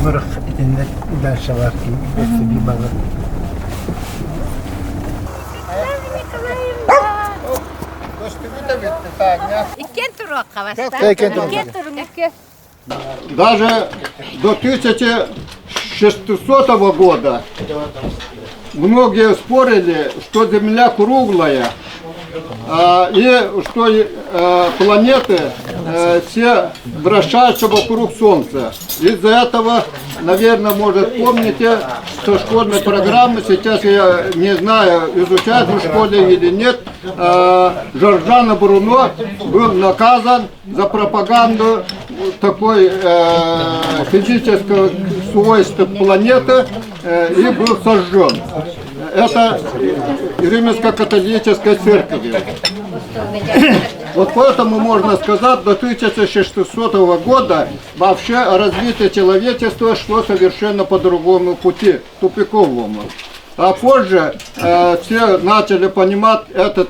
Мырых итиннэ дальшалар ким баҕар. Иккиэн туруохха бастаан. Иккиэн туруҥ икки. Даже до 1600 года многие спорили, что Земля круглая, и что планеты все вращаются вокруг Солнца. Из-за этого, наверное, может, помните, что школьной программы, сейчас я не знаю, изучают в школе или нет, Жоржана Бруно был наказан за пропаганду такой физического свойства планеты и был сожжен. Это Римско-католической церкви. Вот поэтому можно сказать, до 1600 года вообще развитие человечества шло совершенно по другому пути, тупиковому. А позже все начали понимать это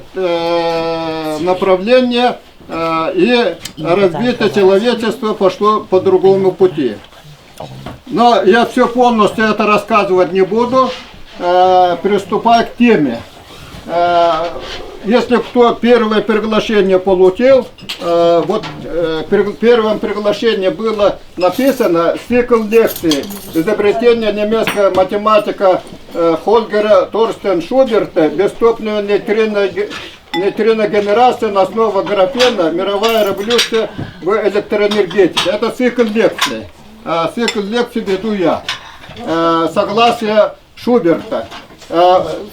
направление, и развитие человечества пошло по другому пути. Но я все полностью это рассказывать не буду. Приступаю к теме. Если кто первое приглашение получил, вот в первом приглашении было написано цикл лекций «Изобретение немецкого математика Хольгера Торстен Шуберта бестопливной нейтриногенерация на основе графена, мировая революция в электроэнергетике». Это цикл лекций. Цикл лекций веду я. Согласие Шуберта.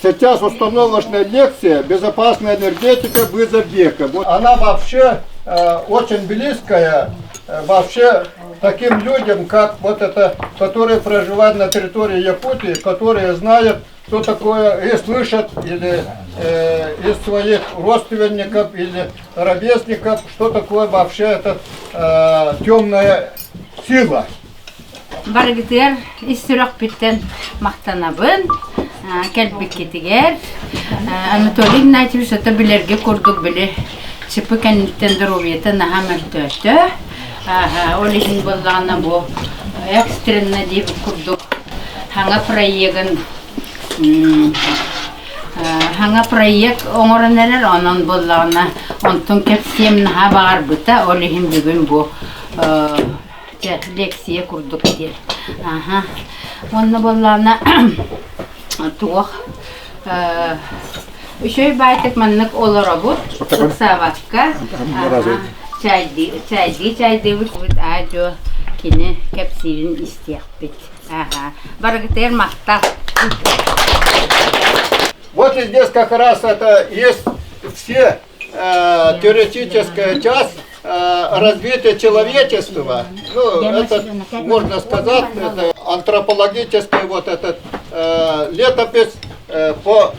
Сейчас установочная лекция «Безопасная энергетика вызов века». Вот она вообще очень близкая вообще таким людям, как вот это, которые проживают на территории Якутии, которые знают, что такое, и слышат, или из своих родственников, или ровесников, что такое вообще эта темная сила. Барыгытыгар ис сүрэхпиттэн махтанабын кэлбиккитигэр. Анатолий Игнатьевич ото билэргэ курдук били ЧП кэнниттэн доруобуйата наһаа мөлтөөтө. Ол иһин буоллаҕына бу экстренно диэбит курдук хаҥа проегын хаҥа проект оҥорон эрэр, онон буоллаҕына онтун кэпсиэм наһаа баҕарбыта, ол иһин бүгүн бу лекция курдук диэн. Аха. Уонна буоллаҕына туох үчүгэй баайтык маннык олоробут, ыксаабакка чайдыы чайдыы чайдыыбыт аа-дьуо кини кэпсиирин истиэхпит. Аха. Барыгытыгар махтал. Вот и здесь как раз это есть все теоретическая часть развития человечества. Ну, это, можно сказать, это антропологический вот этот летопись по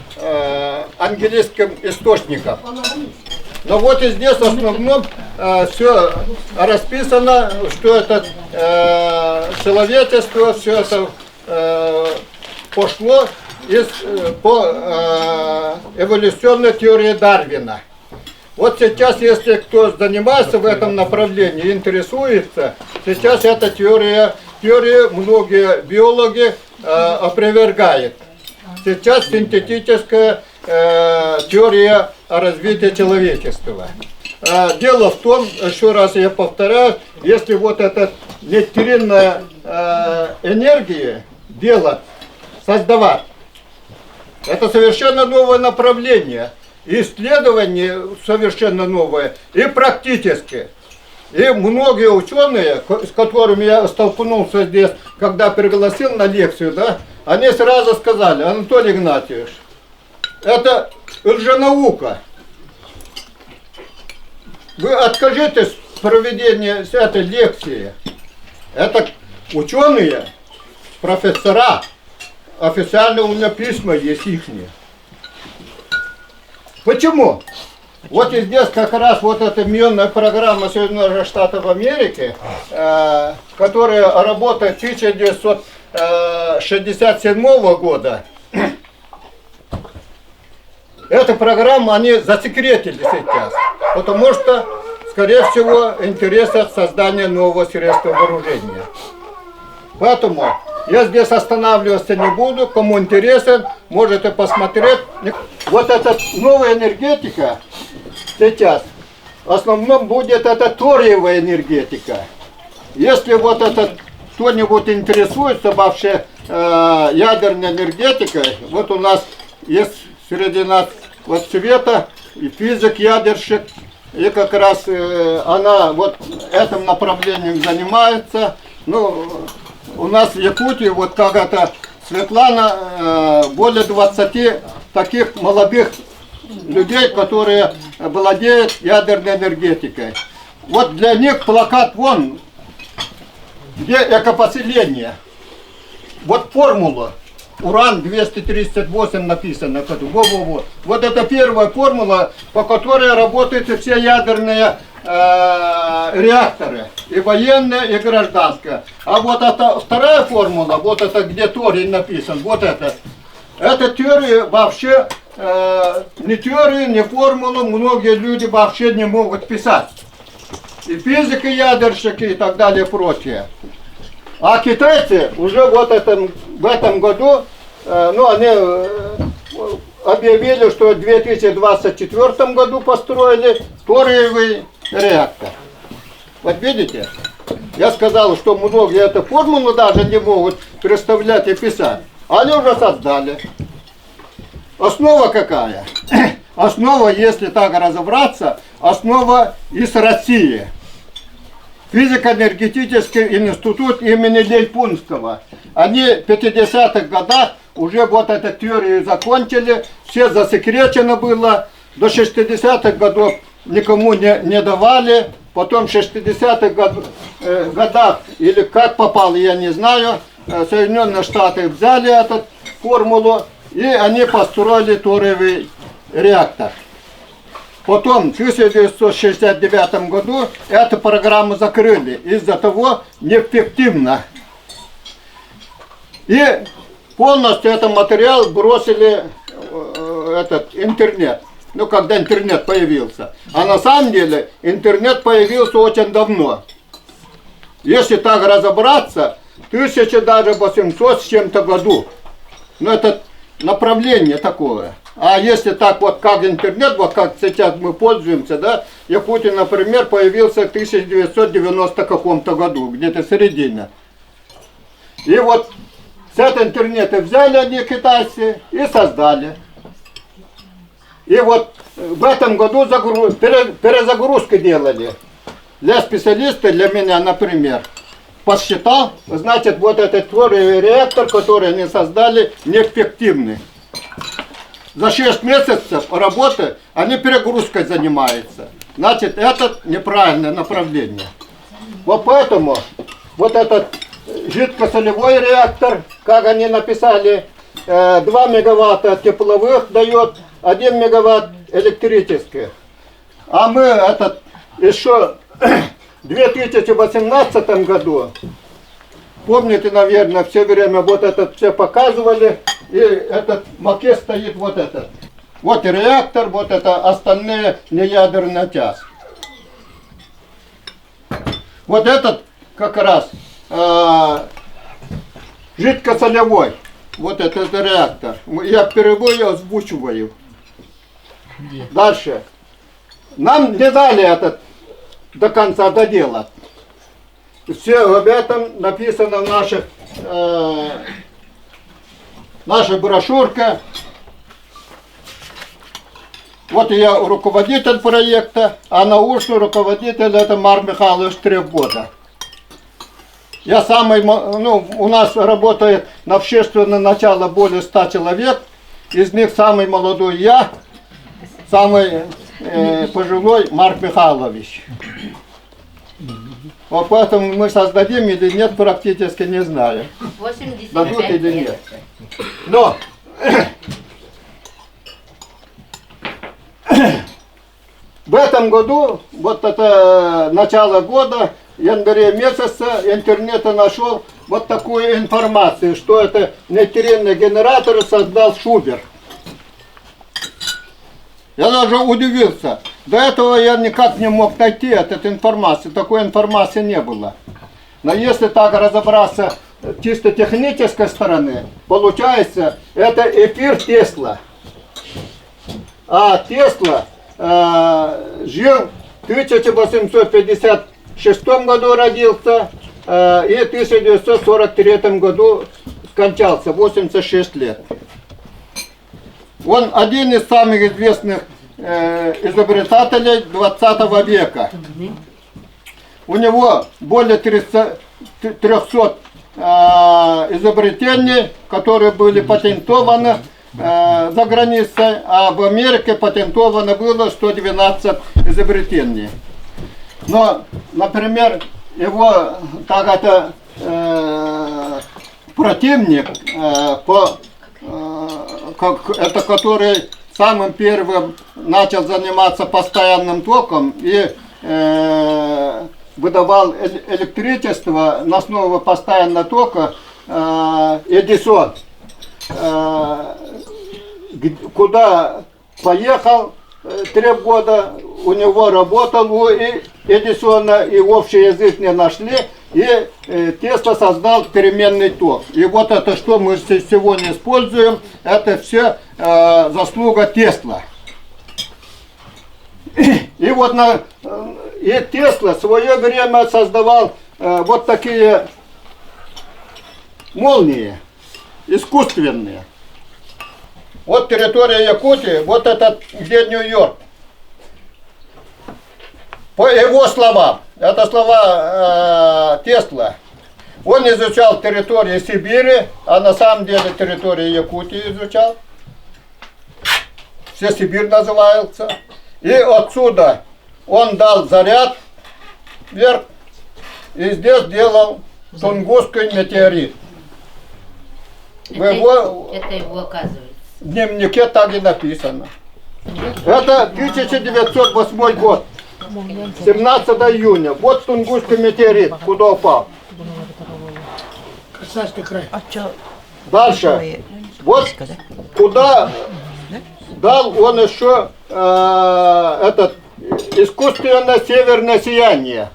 английским источникам. Но вот и здесь в основном все расписано, что это человечество, все это пошло из, по эволюционной теории Дарвина. Вот сейчас, если кто занимается в этом направлении, интересуется, сейчас эта теория, теорию многие биологи опровергают. Сейчас синтетическая теория развития человечества. Дело в том, еще раз я повторяю, если вот эта нейтринная энергия делать, создавать, это совершенно новое направление. Исследование совершенно новое и практически. И многие ученые, с которыми я столкнулся здесь, когда пригласил на лекцию, да, они сразу сказали, Анатолий Игнатьевич, это лженаука. Вы откажитесь от проведения этой лекции. Это ученые, профессора, официально у меня письма есть ихние. Почему? Вот и здесь как раз вот эта мирная программа Соединенных Штатов Америки, которая работает с 1967 года, эту программу они засекретили сейчас, потому что, скорее всего, интересах создания нового средства вооружения. Поэтому я здесь останавливаться не буду. Кому интересен, можете посмотреть. Вот эта новая энергетика сейчас, в основном будет это ториевая энергетика. Если вот этот кто-нибудь интересуется вообще ядерной энергетикой, вот у нас есть среди нас вот Света, и физик, ядерщик, и как раз она вот этим направлением занимается. Ну, у нас в Якутии, вот как это Светлана, более 20 таких молодых людей, которые владеют ядерной энергетикой. Вот для них плакат вон, где экопоселение. Вот формула. Уран-238 написано. Во-во-во. Вот это первая формула, по которой работают все ядерные реакторы. И военные, и гражданские. А вот это вторая формула, вот это где торий написан, вот это. Эта теория вообще, ни теорию, ни формулу многие люди вообще не могут писать. И физики, ядерщики и так далее прочее. А китайцы уже вот в этом году, ну, они объявили, что в 2024 году построили ториевый реактор. Вот видите, я сказал, что многие эту формулу даже не могут представлять и писать. Они уже создали. Основа какая? Основа, если так разобраться, основа из России. Физико-энергетический институт имени Лейпунского. Они в 50-х годах уже вот эту теорию закончили, все засекречено было, до 60-х годов никому не давали, потом в 60-х годах, или как попал, я не знаю, Соединенные Штаты взяли эту формулу, и они построили ториевый реактор. Потом в 1969 году эту программу закрыли из-за того неэффективно. И полностью этот материал бросили этот интернет. Ну, когда интернет появился. А на самом деле интернет появился очень давно. Если так разобраться, 1800 с чем-то году. Ну, это направление такое. А если так вот, как интернет, вот как сейчас мы пользуемся, да, Якутия, например, появился в 1990 каком-то году, где-то середина. И вот с этого интернета взяли они, китайцы, и создали. И вот в этом году перезагрузку делали. Для специалиста, для меня, например, посчитал, значит, вот этот ториевый реактор, который они создали, неэффективный. За 6 месяцев работы они перегрузкой занимаются. Значит, это неправильное направление. Вот поэтому вот этот жидкосолевой реактор, как они написали, 2 мегаватта тепловых дает, 1 мегаватт электрических. А мы этот еще в 2018 году, помните, наверное, все время вот этот все показывали, и этот макет стоит вот этот. Вот реактор, вот это остальные неядерный час. Вот этот как раз жидкосолевой, вот этот реактор. Я впервые озвучиваю. Дальше. Нам не дали этот до конца доделать. Все об этом написано в нашей брошюрке. Вот я руководитель проекта, а научный руководитель это Марк Михайлович Требода. Я самый, ну, у нас работает на общественное начало более 100 человек, из них самый молодой я, самый пожилой Марк Михайлович. Вот поэтому мы создадим или нет, практически не знаю. Дадут или нет. Но в этом году, вот это начало года, в январе месяце, интернета нашел вот такую информацию, что это нейтринный генератор создал Шубер. Я даже удивился. До этого я никак не мог найти эту информацию. Такой информации не было. Но если так разобраться чисто технической стороны, получается, это эфир Тесла. А Тесла э, жил в 1856 году родился э, и в 1943 году скончался, 86 лет. Он один из самых известных э, изобретателей 20 века. У него более 300, 300 э, изобретений, которые были патентованы э, за границей, а в Америке патентовано было 112 изобретений. Но, например, его так это э, противник э, по э, как, это который самым первым начал заниматься постоянным током и э, выдавал электричество на основе постоянного тока э, Эдисон. Э, куда поехал три года, у него работал у Эдисона, и общий язык не нашли, и Тесла создал переменный ток. И вот это, что мы сегодня используем, это все заслуга Тесла. И вот на, и Тесла в свое время создавал вот такие молнии искусственные. Вот территория Якутии, вот этот, где Нью-Йорк. По его словам, это слова э, Тесла, он изучал территорию Сибири, а на самом деле территорию Якутии изучал. Все Сибирь называется. И отсюда он дал заряд вверх, и здесь делал Тунгусский метеорит. Это, его, это его оказывается. В дневнике так и написано. Это 1908 год, 17 июня. Вот Тунгусский метеорит, куда упал. Красноярский край. Дальше. Вот куда дал он еще э, этот искусственное северное сияние.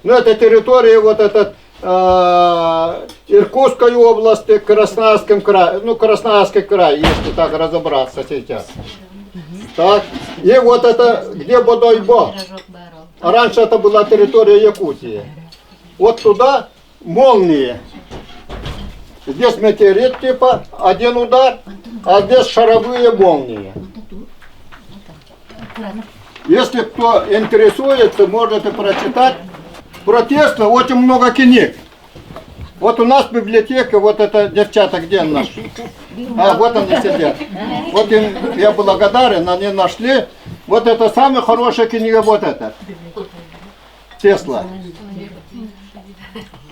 Ну, это территория вот этот э, Иркутской области, Красноярском крае, ну, Красноярский край, если так разобраться сейчас. Так, и вот это, где Бодойбо. Раньше это была территория Якутии. Вот туда молнии. Здесь метеорит типа, один удар, а здесь шаровые молнии. Если кто интересуется, можете прочитать. Про Теслу очень много книг. Вот у нас в библиотеке, вот это девчата, где наши? А, вот они сидят. Вот им я благодарен, они нашли. Вот это самая хорошая книга, вот эта. Тесла.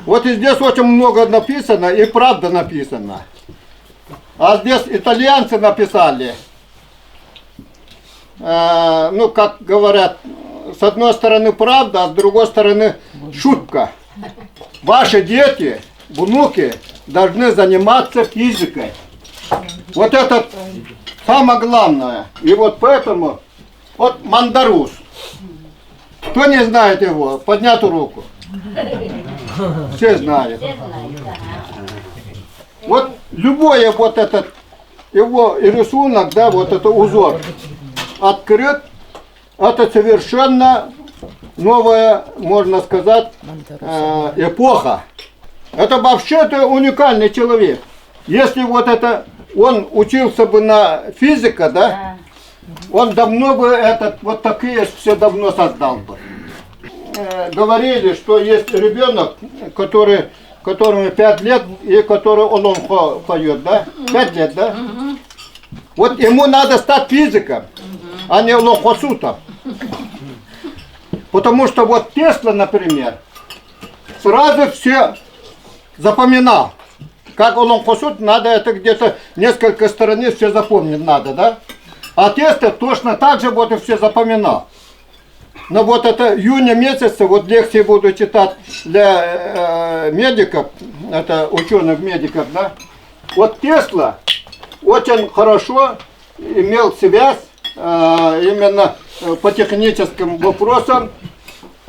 Вот и здесь очень много написано, и правда написано. А здесь итальянцы написали. Э, ну, как говорят, с одной стороны правда, а с другой стороны шутка. Ваши дети, внуки должны заниматься физикой. Вот это самое главное. И вот поэтому, вот Мандарус. Кто не знает его, поднять руку. Все знают. Вот любое вот этот его рисунок, да, вот это узор открыт, это совершенно новая, можно сказать, э, эпоха. Это вообще-то уникальный человек. Если вот это он учился бы на физика, да, он давно бы этот, вот такие все давно создал бы. Э, говорили, что есть ребенок, который, которому 5 лет и который олоҥхо поет, да? 5 лет, да? Вот ему надо стать физиком, а не олоҥхосутом. Потому что вот Тесла, например, сразу все запоминал. Как олоҥхосут, надо это где-то несколько страниц все запомнить надо, да? А Тесла точно так же вот и все запоминал. Но вот это июня месяца, вот лекции буду читать для э, медиков, это ученых-медиков, да? Вот Тесла очень хорошо имел связь э, именно по техническим вопросам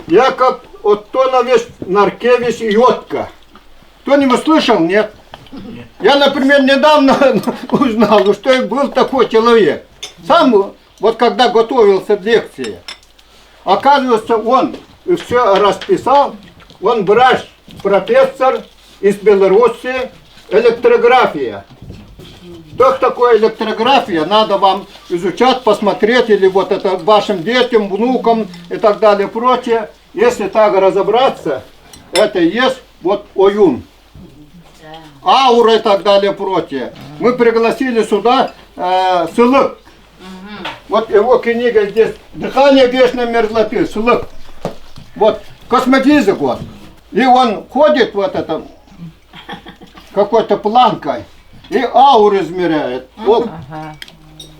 Якоб Оттонович Наркевич Йотка. Кто-нибудь слышал? Нет. Я, например, недавно узнал, что был такой человек. Сам, вот когда готовился к лекции, оказывается, он все расписал, он врач, профессор из Белоруссии, электрография. Что такое электрография, надо вам изучать, посмотреть, или вот это вашим детям, внукам и так далее, прочее. Если так разобраться, это и есть вот ойуун. Аура и так далее, прочее. Мы пригласили сюда э, Сылык. Вот его книга здесь «Дыхание вечной мерзлоты», Сылык. Вот, космофизик вот. И он ходит вот это, какой-то планкой и ауру измеряет. Оп,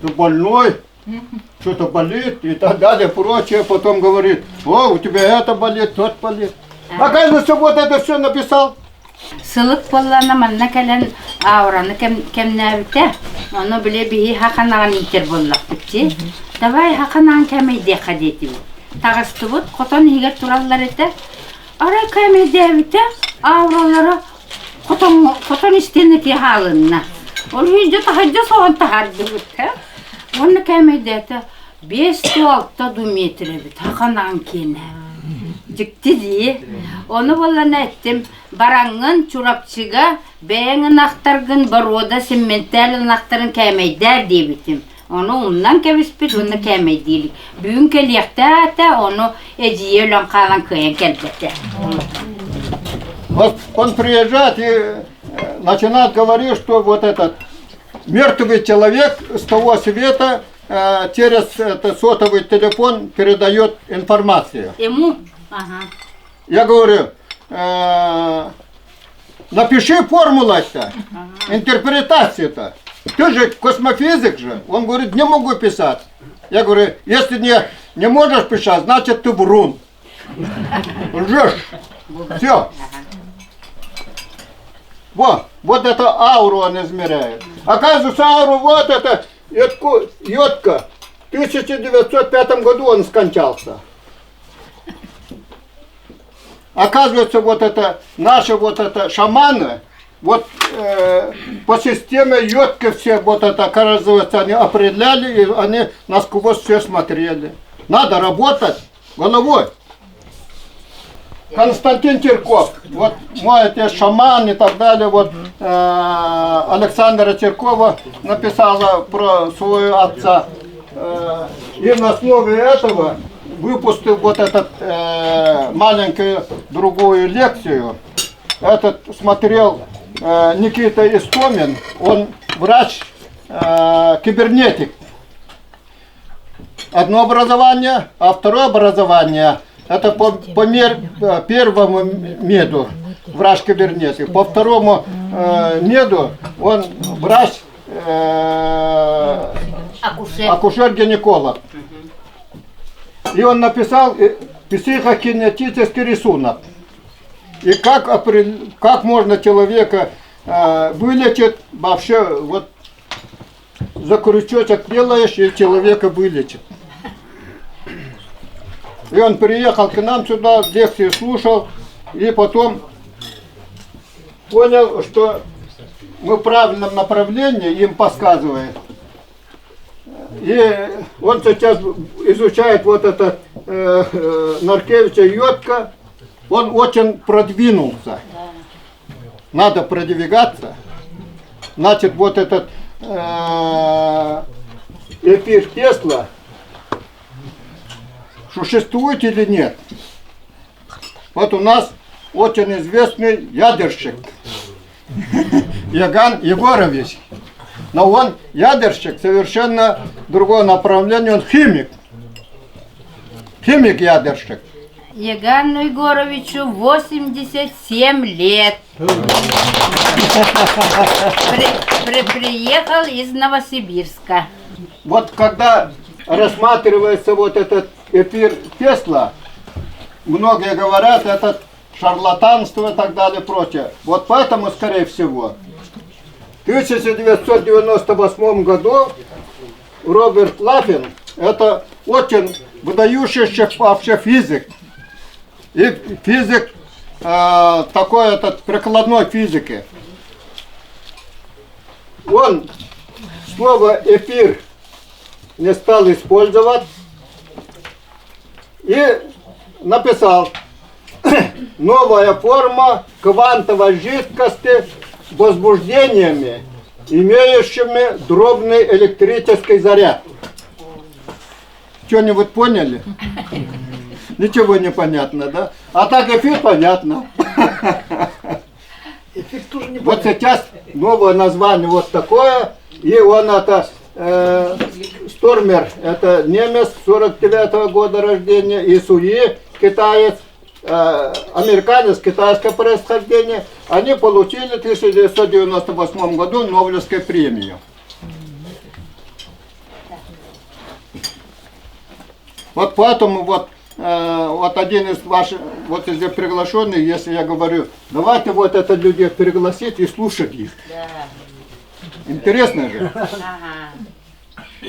ты больной, что-то болит и так далее, прочее. Потом говорит, о, у тебя это болит, тот болит. Оказывается, вот это все написал. Сылык буоллаҕына манна кэлэн аураны кэмнээбитэ. Ону били биһи хаханаҕын иитэр буоллахпыт дии. Давай хаханаҕын кэмэйдиэххэ диэтибит. Таҕыстыбыт, хотон иһигэр тураллар этэ. Арай кэмэйдээбитэ, ауралара хотон, хотон истиэнэтигэр хаалынна. Ол иһин дьэ таһырдьа соһон таһаардыбыт. Уонна кэмэйдээтэ 5-6 ду метр эбит хаханаҕын киэнэ. Дьикти дии. Ону буоллана эттим, бараҥҥын Чурапчыга бэйэҥ ынахтаргын боруода симменталь ынахтарын кээмэйдээр диэбитим. Ону умнан кэбиспит уонна кээмэйдиир. Бүгүн кэлиэхтээтэ, ону эдьиийэ өлөн хаалан кыайан кэлбэтэ. Вот он приезжает и начинает говорить, что вот этот мертвый человек с того света через это, сотовый телефон передает информацию. Ему? Ага. Я говорю, напиши формулу-то, интерпретацию-то. Ты же космофизик же. Он говорит, не могу писать. Я говорю, если не, не можешь писать, значит ты врун. Лжешь. Все. Вот, вот это ауру он измеряет. Оказывается, ауру вот это, йодка. В 1905 году он скончался. Оказывается, вот это, наши вот это шаманы, вот э, по системе йодки все вот это, оказывается, они определяли, и они насквозь все смотрели. Надо работать головой. Константин Чирков, вот мой отец шаман и так далее, вот э, Александра Чиркова написала про своего отца. Э, и на основе этого выпустил вот этот э, маленькую другую лекцию. Этот смотрел э, Никита Истомин, он врач, э, кибернетик. Одно образование, а второе образование это по, по мер, э, первому меду врач кибернетик, по второму э, меду он врач э, Акушер. акушер-гинеколог. И он написал э, психокинетический рисунок. И как, как можно человека э, вылечить вообще, вот за крючочек делаешь, и человека вылечит. И он приехал к нам сюда, лекции слушал, и потом понял, что мы в правильном направлении им подсказывает. И он сейчас изучает вот это э, э, Наркевича Йодка. Он очень продвинулся. Надо продвигаться. Значит, вот этот э, эфир Тесла существует или нет? Вот у нас очень известный ядерщик Яган Егорович. Но он ядерщик совершенно другое направление, он химик. Химик-ядерщик. Ягану Егоровичу 87 лет. При, при, приехал из Новосибирска. Вот когда рассматривается вот этот эфир Тесла, многие говорят, это шарлатанство и так далее, прочее. Вот поэтому, скорее всего, в 1998 году Роберт Лаффин, это очень выдающийся вообще физик, и физик такой этот прикладной физики. Он слово эфир не стал использовать и написал новая форма квантовой жидкости возбуждениями, имеющими дробный электрический заряд. Что-нибудь поняли? Ничего не понятно, да? А так эфир понятно. Эфир тоже не Вот сейчас новое название вот такое, и он это Стормер, это немец 49 года рождения, и Суи, китаец, американец китайского происхождения, они получили в 1998 году Нобелевскую премию. Вот поэтому вот, вот один из ваших, вот из приглашенных, если я говорю, давайте вот это людей пригласить и слушать их. Да. Интересно же. Ага.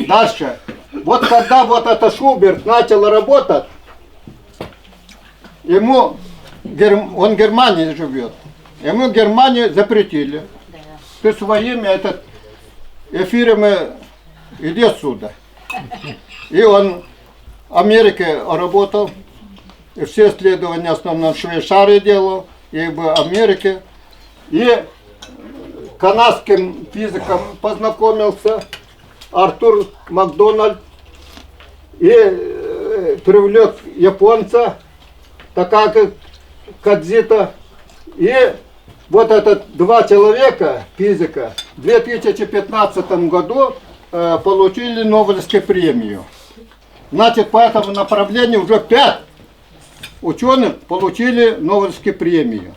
Дальше. Вот когда вот это Шуберт начал работать, ему, он в Германии живет, ему в Германии запретили. Да. Ты своими этот, эфирами иди отсюда. И он в Америке работал, и все исследования в основном в Швейцарии делал, и в Америке. И канадским физиком познакомился Артур Макдональд и привлек японца Такаки Кадзита. И вот этот два человека, физика, в 2015 году получили Нобелевскую премию. Значит, по этому направлению уже пять ученых получили Нобелевскую премию.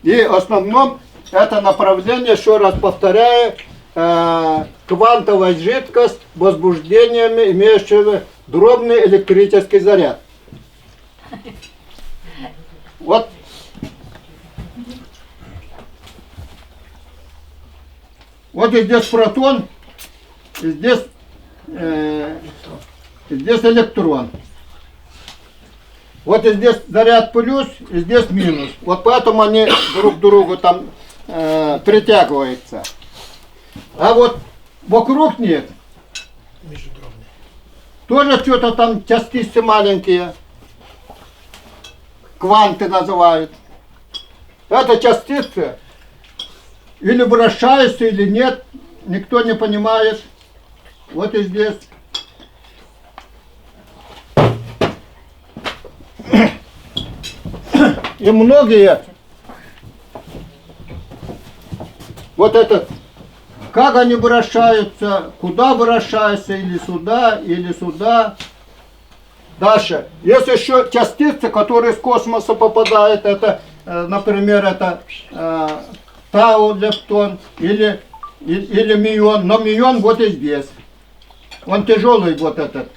И в основном это направление, еще раз повторяю, квантовая жидкость возбуждениями, имеющими дробный электрический заряд. Вот. Вот и здесь протон, и здесь электрон. Вот и здесь заряд плюс, и здесь минус. Вот поэтому они друг к другу там притягиваются. А вот вокруг них тоже что-то там частицы маленькие, кванты называют. Это частицы или вращаются, или нет, никто не понимает. Вот и здесь. И многие, вот этот, как они вращаются, куда вращаются, или сюда, или сюда. Дальше. Есть еще частицы, которые из космоса попадают, это, например, это тау лептон или мюон, но мюон вот и здесь. Он тяжелый вот этот.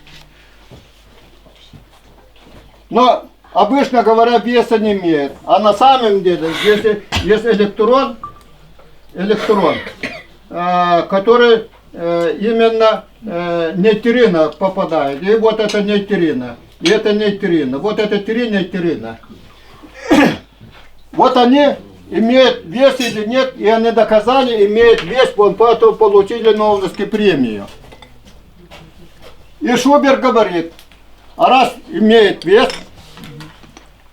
Но обычно говоря, веса не имеет. А на самом деле здесь есть электрон, который именно нейтрино попадает. И вот это нейтрино, и это нейтрино, вот это три нейтрино. Вот они имеют вес или нет, и они доказали, имеют вес, вон поэтому получили Нобелевскую премию. И Шуберт говорит, а раз имеет вес,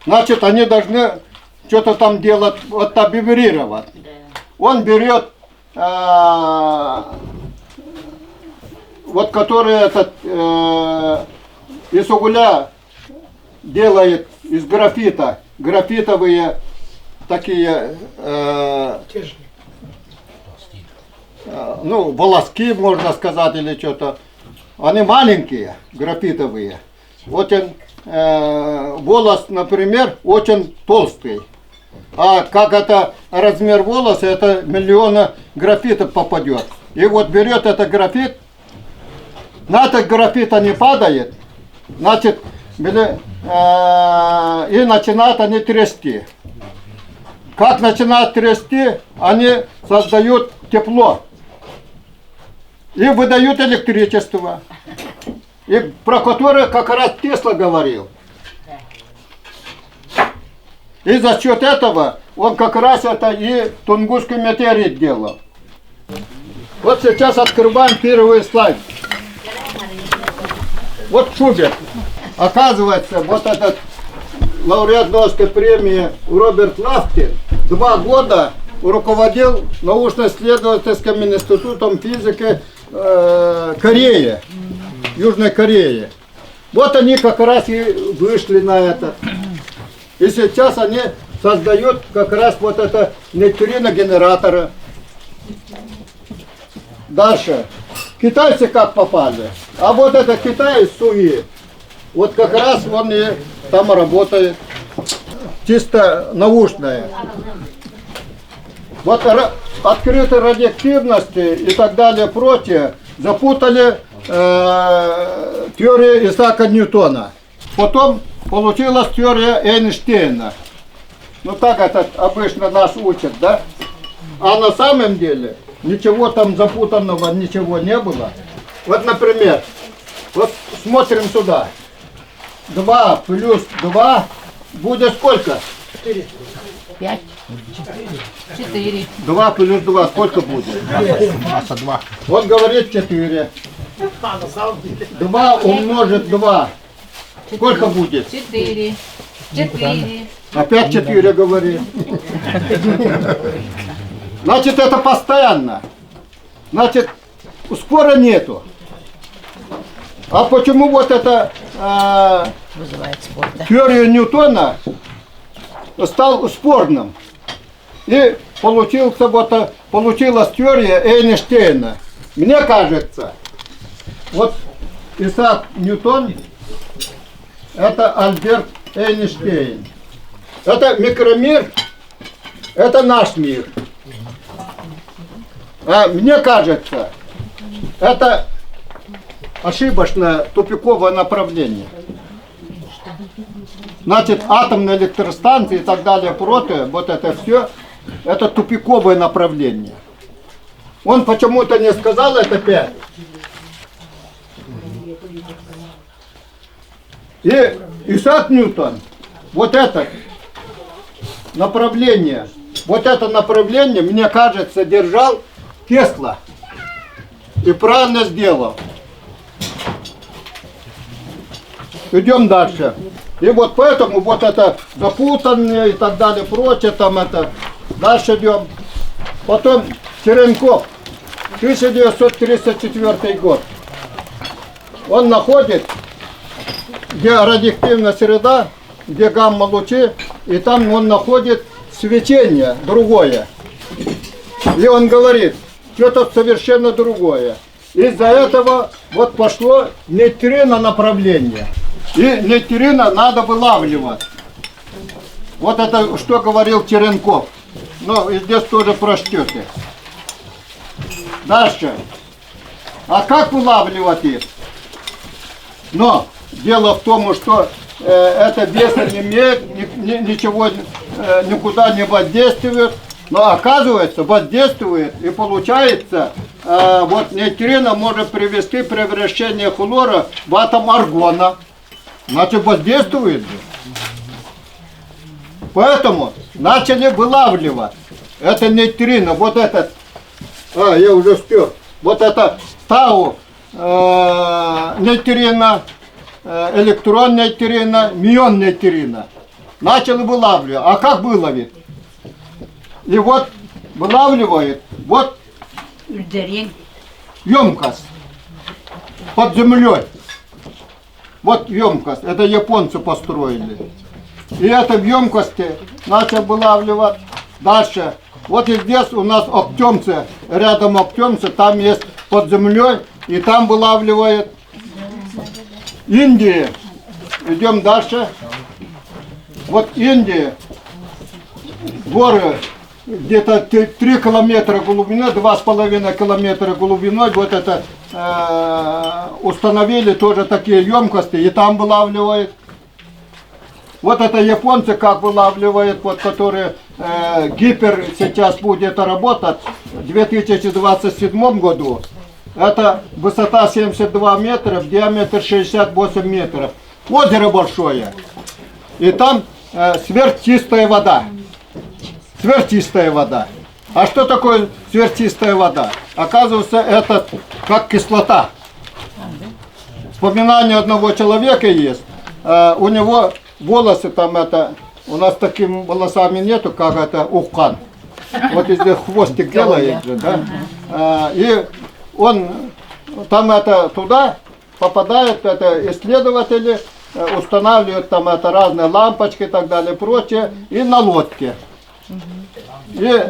значит они должны что-то там делать, вот так вибрировать. Да. Он берет, вот который этот, из угля делает, из графита, графитовые такие, волоски, можно сказать, или что-то. Они маленькие, графитовые. Вот он, волос, например, очень толстый. А как это размер волоса, это миллиона графитов попадет. И вот берет этот графит, на этот графит они падает, значит, и начинают они трясти. Как начинают трясти, они создают тепло и выдают электричество, и про которое как раз Тесла говорил. И за счет этого он как раз это и Тунгусский метеорит делал. Вот сейчас открываем первый слайд. Вот Шуберт. Оказывается, вот этот лауреат Нобелевской премии Роберт Лафкин 2 года руководил научно-исследовательским институтом физики Кореи, Южной Кореи. Вот они как раз и вышли на это. И сейчас они создают как раз вот это нейтрино-генераторы. Дальше. Китайцы как попали? А вот это китаец Суи, вот как раз он и там работает. Чисто научное. Вот открытой радиоактивности и так далее прочее запутали теорию Исаака Ньютона. Потом получилась теория Эйнштейна. Ну так это обычно нас учат, да? А на самом деле ничего там запутанного, ничего не было. Вот, например, вот смотрим сюда. 2 плюс 2 будет сколько? Пять. Четыре. 2 плюс 2 сколько будет? Масса 2. Он говорит 4. 2 умножить 2. Сколько будет? Четыре. Четыре. Опять 4 говорит. Значит, это постоянно. Значит, спора нету. А почему вот это Вызывает спор, да? теория Ньютона стал спорным? И получился вот, получилась теория Эйнштейна. Мне кажется, вот Исаак Ньютон – это Альберт Эйнштейн. Это микромир, это наш мир. А мне кажется, это ошибочное тупиковое направление. Значит, атомные электростанции и так далее, прочее, вот это все, это тупиковое направление. Он почему-то не сказал это пять. И Исаак Ньютон, вот это направление, вот это направление, мне кажется, держал Тесла. И правильно сделал. Идем дальше. И вот поэтому вот это запутанное и так далее, прочее, там это. Дальше идем. Потом Черенков, 1934 год. Он находит, где радиоактивная среда, где гамма-лучи, и там он находит свечение другое. И он говорит, что-то совершенно другое. Из-за этого вот пошло нейтрино направление. И нейтрино надо вылавливать. Вот это что говорил Черенков. Ну, и здесь тоже прочтете. Дальше. А как вылавливать их? Но дело в том, что это веса не имеет, ничего никуда не воздействует. Но оказывается, воздействует и получается, вот нейтрино может привести превращение хлора в атом аргона. Значит, воздействует же. Поэтому начали вылавливать. Это нейтрино, вот этот, а, я уже стер, вот это тау нейтрино, электрон нейтрино, мюон нейтрино. Начали вылавливать. А как выловить? И вот вылавливает, вот Үрдэрин. Емкость под землей. Вот емкость, это японцы построили. И это в емкости начал вылавливать. Дальше. Вот и здесь у нас Октемцы, рядом Октемцы, там есть под землей, и там вылавливает. Индия. Идем дальше. Вот Индия. Горы где-то 3 километра глубиной, 2,5 километра глубиной, вот это установили тоже такие емкости, и там вылавливают. Вот это японцы как вылавливают, вот которые гипер сейчас будет работать в 2027 году. Это высота 72 метра, диаметр 68 метров. Озеро большое. И там сверхчистая вода. Сверхчистая вода. А что такое сверхчистая вода? Оказывается, это как кислота. Вспоминание одного человека есть. У него волосы там это, у нас такими волосами нету, как это уххан. Вот если хвостик делает же, да? И он там это туда попадают, это исследователи устанавливают там это разные лампочки и так далее, прочее, и на лодке. И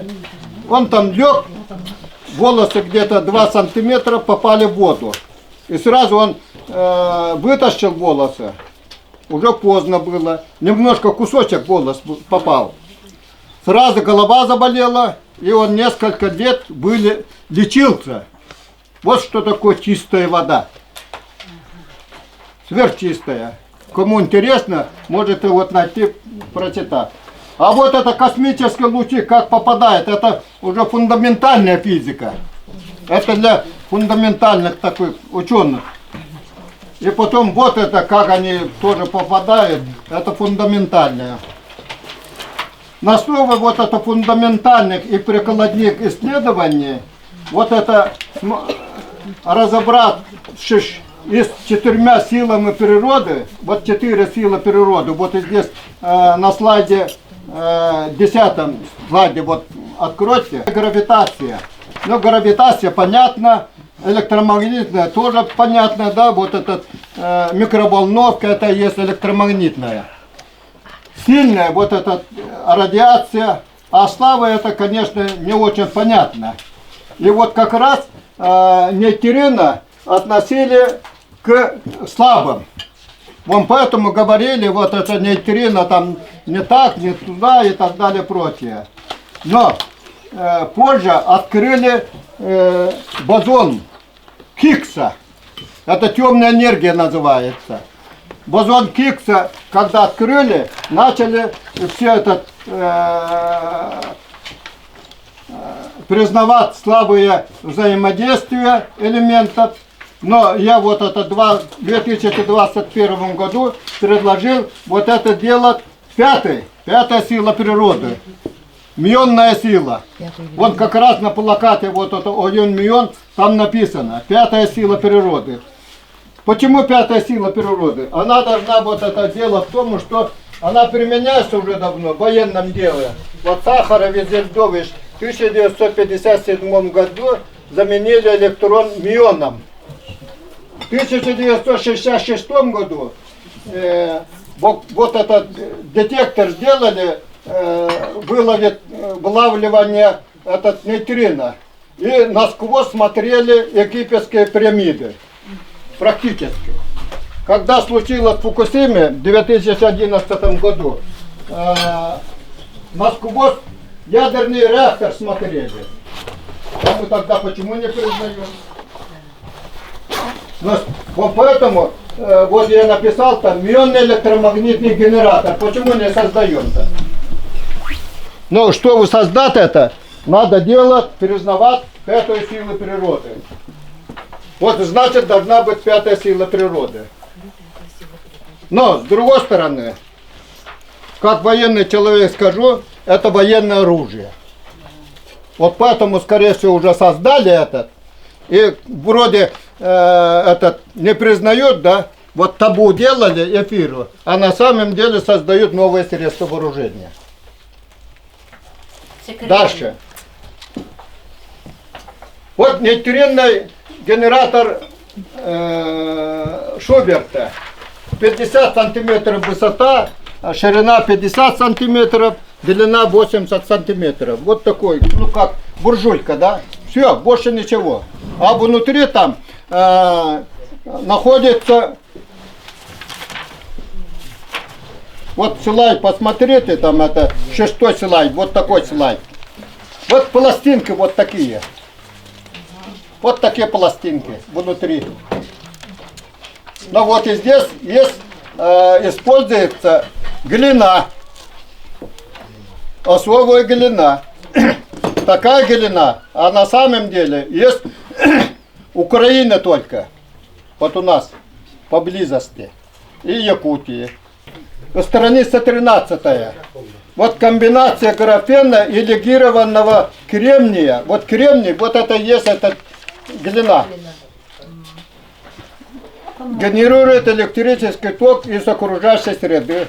он там лег, волосы где-то 2 сантиметра попали в воду. И сразу он вытащил волосы. Уже поздно было. Немножко кусочек волос попал. Сразу голова заболела, и он несколько лет были, лечился. Вот что такое чистая вода. Сверхчистая. Кому интересно, можете вот найти, прочитать. А вот это космические лучи, как попадает, это уже фундаментальная физика. Это для фундаментальных таких ученых. И потом вот это, как они тоже попадают, это фундаментальное. На основе вот это фундаментальных и прикладных исследований, вот это разобравшись и с четырьмя силами природы, вот четыре силы природы, вот и здесь на слайде, 10 слайде, вот откройте, гравитация. Ну, гравитация понятно, электромагнитная тоже понятно, да, вот этот микроволновка, это и есть электромагнитная. Сильная вот эта радиация, а слава это, конечно, не очень понятно. И вот как раз нейтрино относили к слабым. Вон поэтому говорили, вот это нейтрино там не так, не туда и так далее, прочее. Но позже открыли бозон Хиггса. Это темная энергия называется. Бозон Хиггса, когда открыли, начали все это признавать слабые взаимодействия элементов. Но я вот это в 2021 году предложил вот это делать пятая сила природы. Мионная сила. Вот как раз на плакате вот это Ойон Мион, там написано пятая сила природы. Почему пятая сила природы? Она должна вот это дело в том, что она применяется уже давно в военном деле. Вот Сахаров и Зельдович в 1957 году заменили электрон мионом. В 1966 году вот этот детектор сделали, выловит, вылавливание этот нейтрино. И насквозь смотрели египетские пирамиды. Практически. Когда случилось в Фукусиме в 2011 году, насквозь ядерный реактор смотрели. А мы тогда почему не признаем? Но вот поэтому вот я написал там мионный электромагнитный генератор. Почему не создаем-то? Но чтобы создать это, надо делать, признавать пятую силу природы. Вот значит должна быть пятая сила природы. Но с другой стороны, как военный человек скажу, это военное оружие. Вот поэтому, скорее всего, уже создали этот. И вроде этот не признают, да, вот табу делали эфиру, а на самом деле создают новые средства вооружения. Секрет. Дальше. Вот нейтринный генератор Шуберта. 50 сантиметров высота, ширина 50 сантиметров, длина 80 сантиметров. Вот такой, ну как буржуйка, да? Все, больше ничего. А внутри там находится... Вот слайд, посмотрите, там это шестой слайд, вот такой слайд. Вот пластинки вот такие. Вот такие пластинки внутри. Но вот и здесь есть, используется глина. Особая глина. Такая глина, а на самом деле есть Украина только. Вот у нас поблизости. И Якутии. Страница 13. Вот комбинация графена и легированного кремния. Вот кремний, вот это есть этот глина. Генерирует электрический ток из окружающей среды.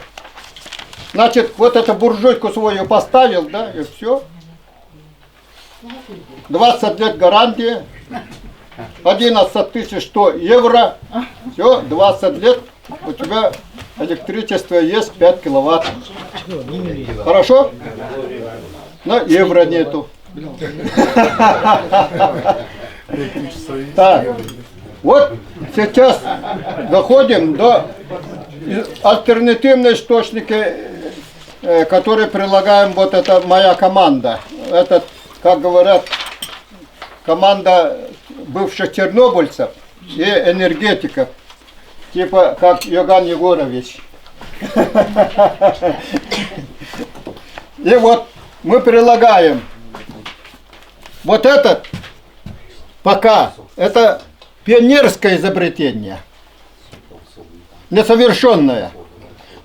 Значит, вот эту буржуйку свою поставил, да, и все. 20 лет гарантии, 11 100 евро, все, 20 лет у тебя электричество есть 5 киловатт. Хорошо? Но евро нету. Так, вот сейчас доходим до альтернативной источники, которые прилагаем, вот это моя команда. Этот, как говорят, команда бывших чернобыльцев и энергетиков, типа как Йоган Егорович. И вот мы прилагаем вот этот пока, это пионерское изобретение, несовершенное.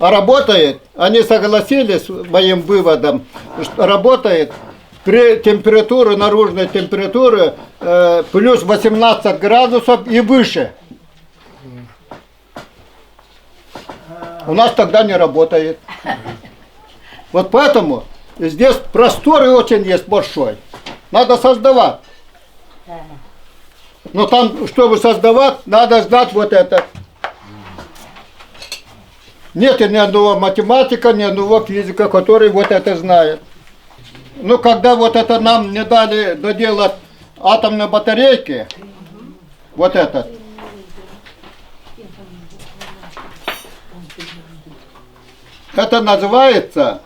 А работает, они согласились с моим выводом, что работает при температуре, наружной температуре плюс 18 градусов и выше. У нас тогда не работает. Вот поэтому здесь простор очень есть большой. Надо создавать. Но там, чтобы создавать, надо знать вот это. Нет ни одного математика, ни одного физика, который вот это знает. Ну, когда вот это нам не дали доделать атомные батарейки, вот этот, это называется,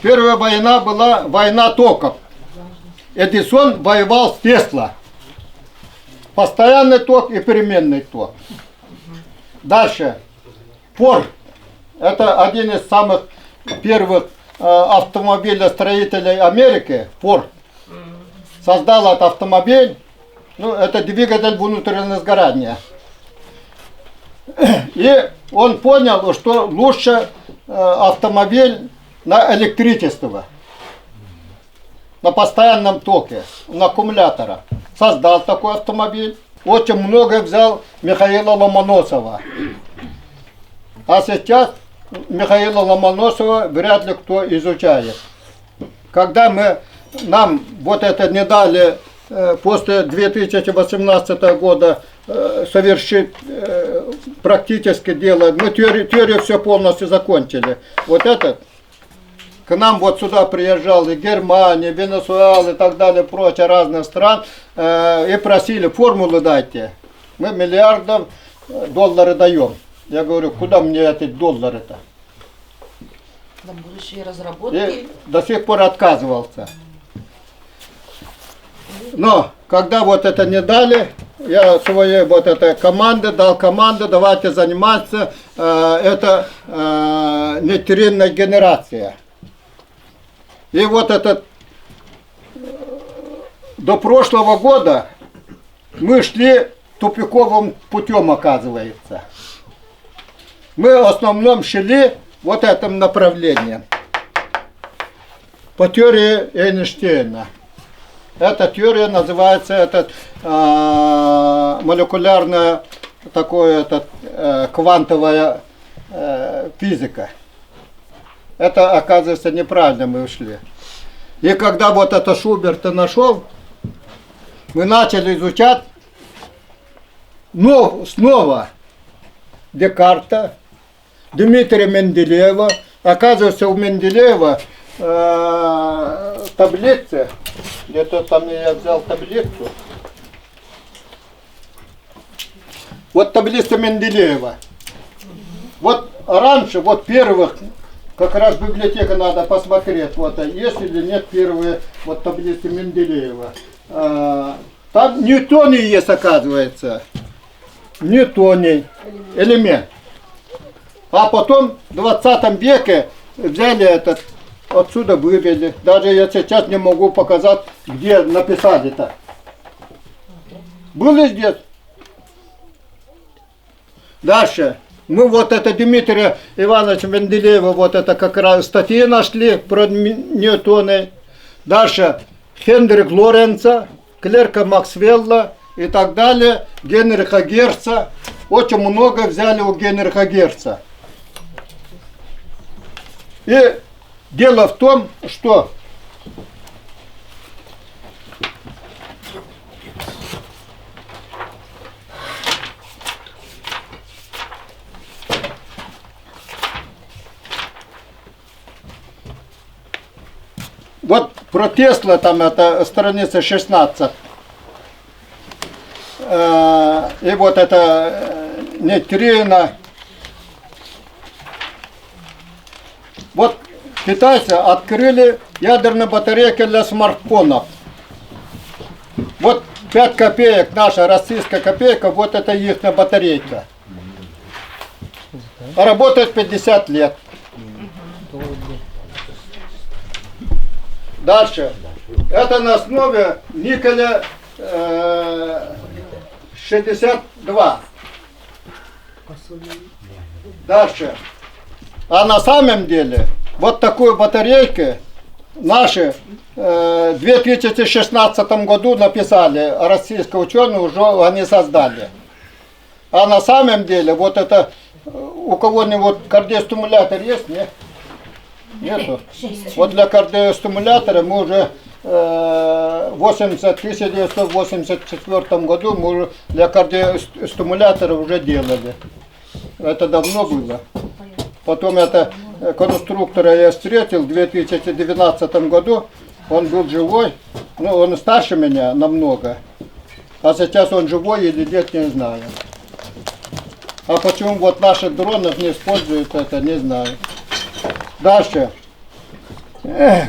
первая война была война токов. Эдисон воевал с Тесла. Постоянный ток и переменный ток. Дальше. Форд. Это один из самых первых автомобилестроителей Америки. Форд. Создал этот автомобиль. Ну, это двигатель внутреннего сгорания. И он понял, что лучше автомобиль на электричество, на постоянном токе, на аккумуляторах. Создал такой автомобиль. Очень много взял Михаила Ломоносова. А сейчас Михаила Ломоносова вряд ли кто изучает. Когда мы, нам вот это не дали после 2018 года совершить практически дело, мы теорию все полностью закончили. Вот этот, к нам вот сюда приезжал и Германия, Венесуэла и так далее, прочее, разных стран, и просили, формулы дайте. Мы миллиардов долларов даем. Я говорю, куда мне эти доллары-то? На будущие разработки. И до сих пор отказывался. Но когда вот это не дали, я своей вот этой команды дал команду, давайте заниматься, это нейтринная генерация. И вот этот, до прошлого года мы шли тупиковым путем, оказывается. Мы в основном шли вот этим направлением. По теории Эйнштейна. Эта теория называется этот, молекулярная такое, этот, квантовая физика. Это, оказывается, неправильно мы ушли. И когда вот это Шуберта нашел, мы начали изучать, но снова Декарта, Дмитрия Менделеева. Оказывается, у Менделеева таблицы, где-то там я взял таблицу. Вот таблица Менделеева. Вот раньше, вот первых, как раз библиотека надо посмотреть, вот есть или нет первые вот таблицы Менделеева. Там ньютоний есть, оказывается. Ньютоний элемент. А потом в 20 веке взяли этот, отсюда вывели. Даже я сейчас не могу показать, где написали-то. Были здесь? Дальше. Мы вот это Дмитрия Ивановича Менделеева, вот это как раз статьи нашли про ньютоны. Дальше Хендрик Лоренца, Клерка Максвелла и так далее, Генриха Герца. Очень много взяли у Генриха Герца. И дело в том, что Вот про Тесла там это страница 16. И вот это нейтрино. Вот китайцы открыли ядерные батарейки для смартфонов. Вот 5 копеек, наша российская копейка, вот это их батарейка. Работает 50 лет. Дальше. Это на основе никеля 62. Дальше. А на самом деле, вот такую батарейку наши в 2016 году написали, российские ученые уже они создали. А на самом деле, вот это, у кого-нибудь кардиостимулятор есть, нет? Нету? Вот для кардиостимулятора мы уже в 1984 году мы уже для кардиостимулятора уже делали. Это давно было. Потом это конструктора я встретил в 2012 году. Он был живой, ну он старше меня намного. А сейчас он живой или нет, не знаю. А почему вот наших дронов не используют это, не знаю. Дальше.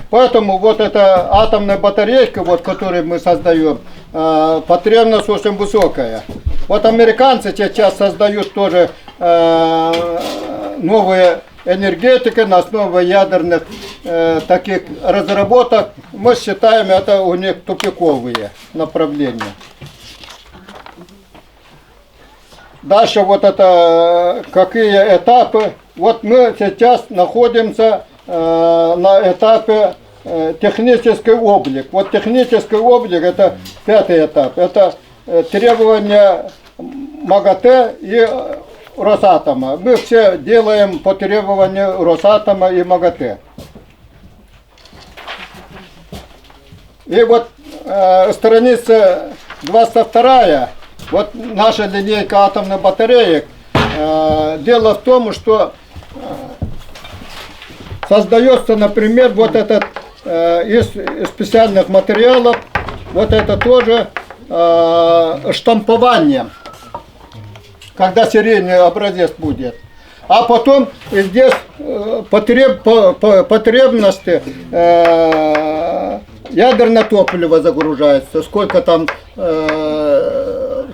Поэтому вот эта атомная батарейка, вот, которую мы создаем, потребность очень высокая. Вот американцы сейчас создают тоже новые энергетики на основе ядерных таких разработок. Мы считаем это у них тупиковые направления. Дальше вот это какие этапы. Вот мы сейчас находимся на этапе технический облик. Вот технический облик это пятый этап. Это требования МАГАТЭ и Росатома. Мы все делаем по требованию Росатома и МАГАТЭ. И вот страница 22, вот наша линейка атомных батареек. Дело в том, что создается, например, вот этот из специальных материалов, вот это тоже штампование, когда серийный образец будет. А потом здесь потребности ядерное топливо загружается, сколько там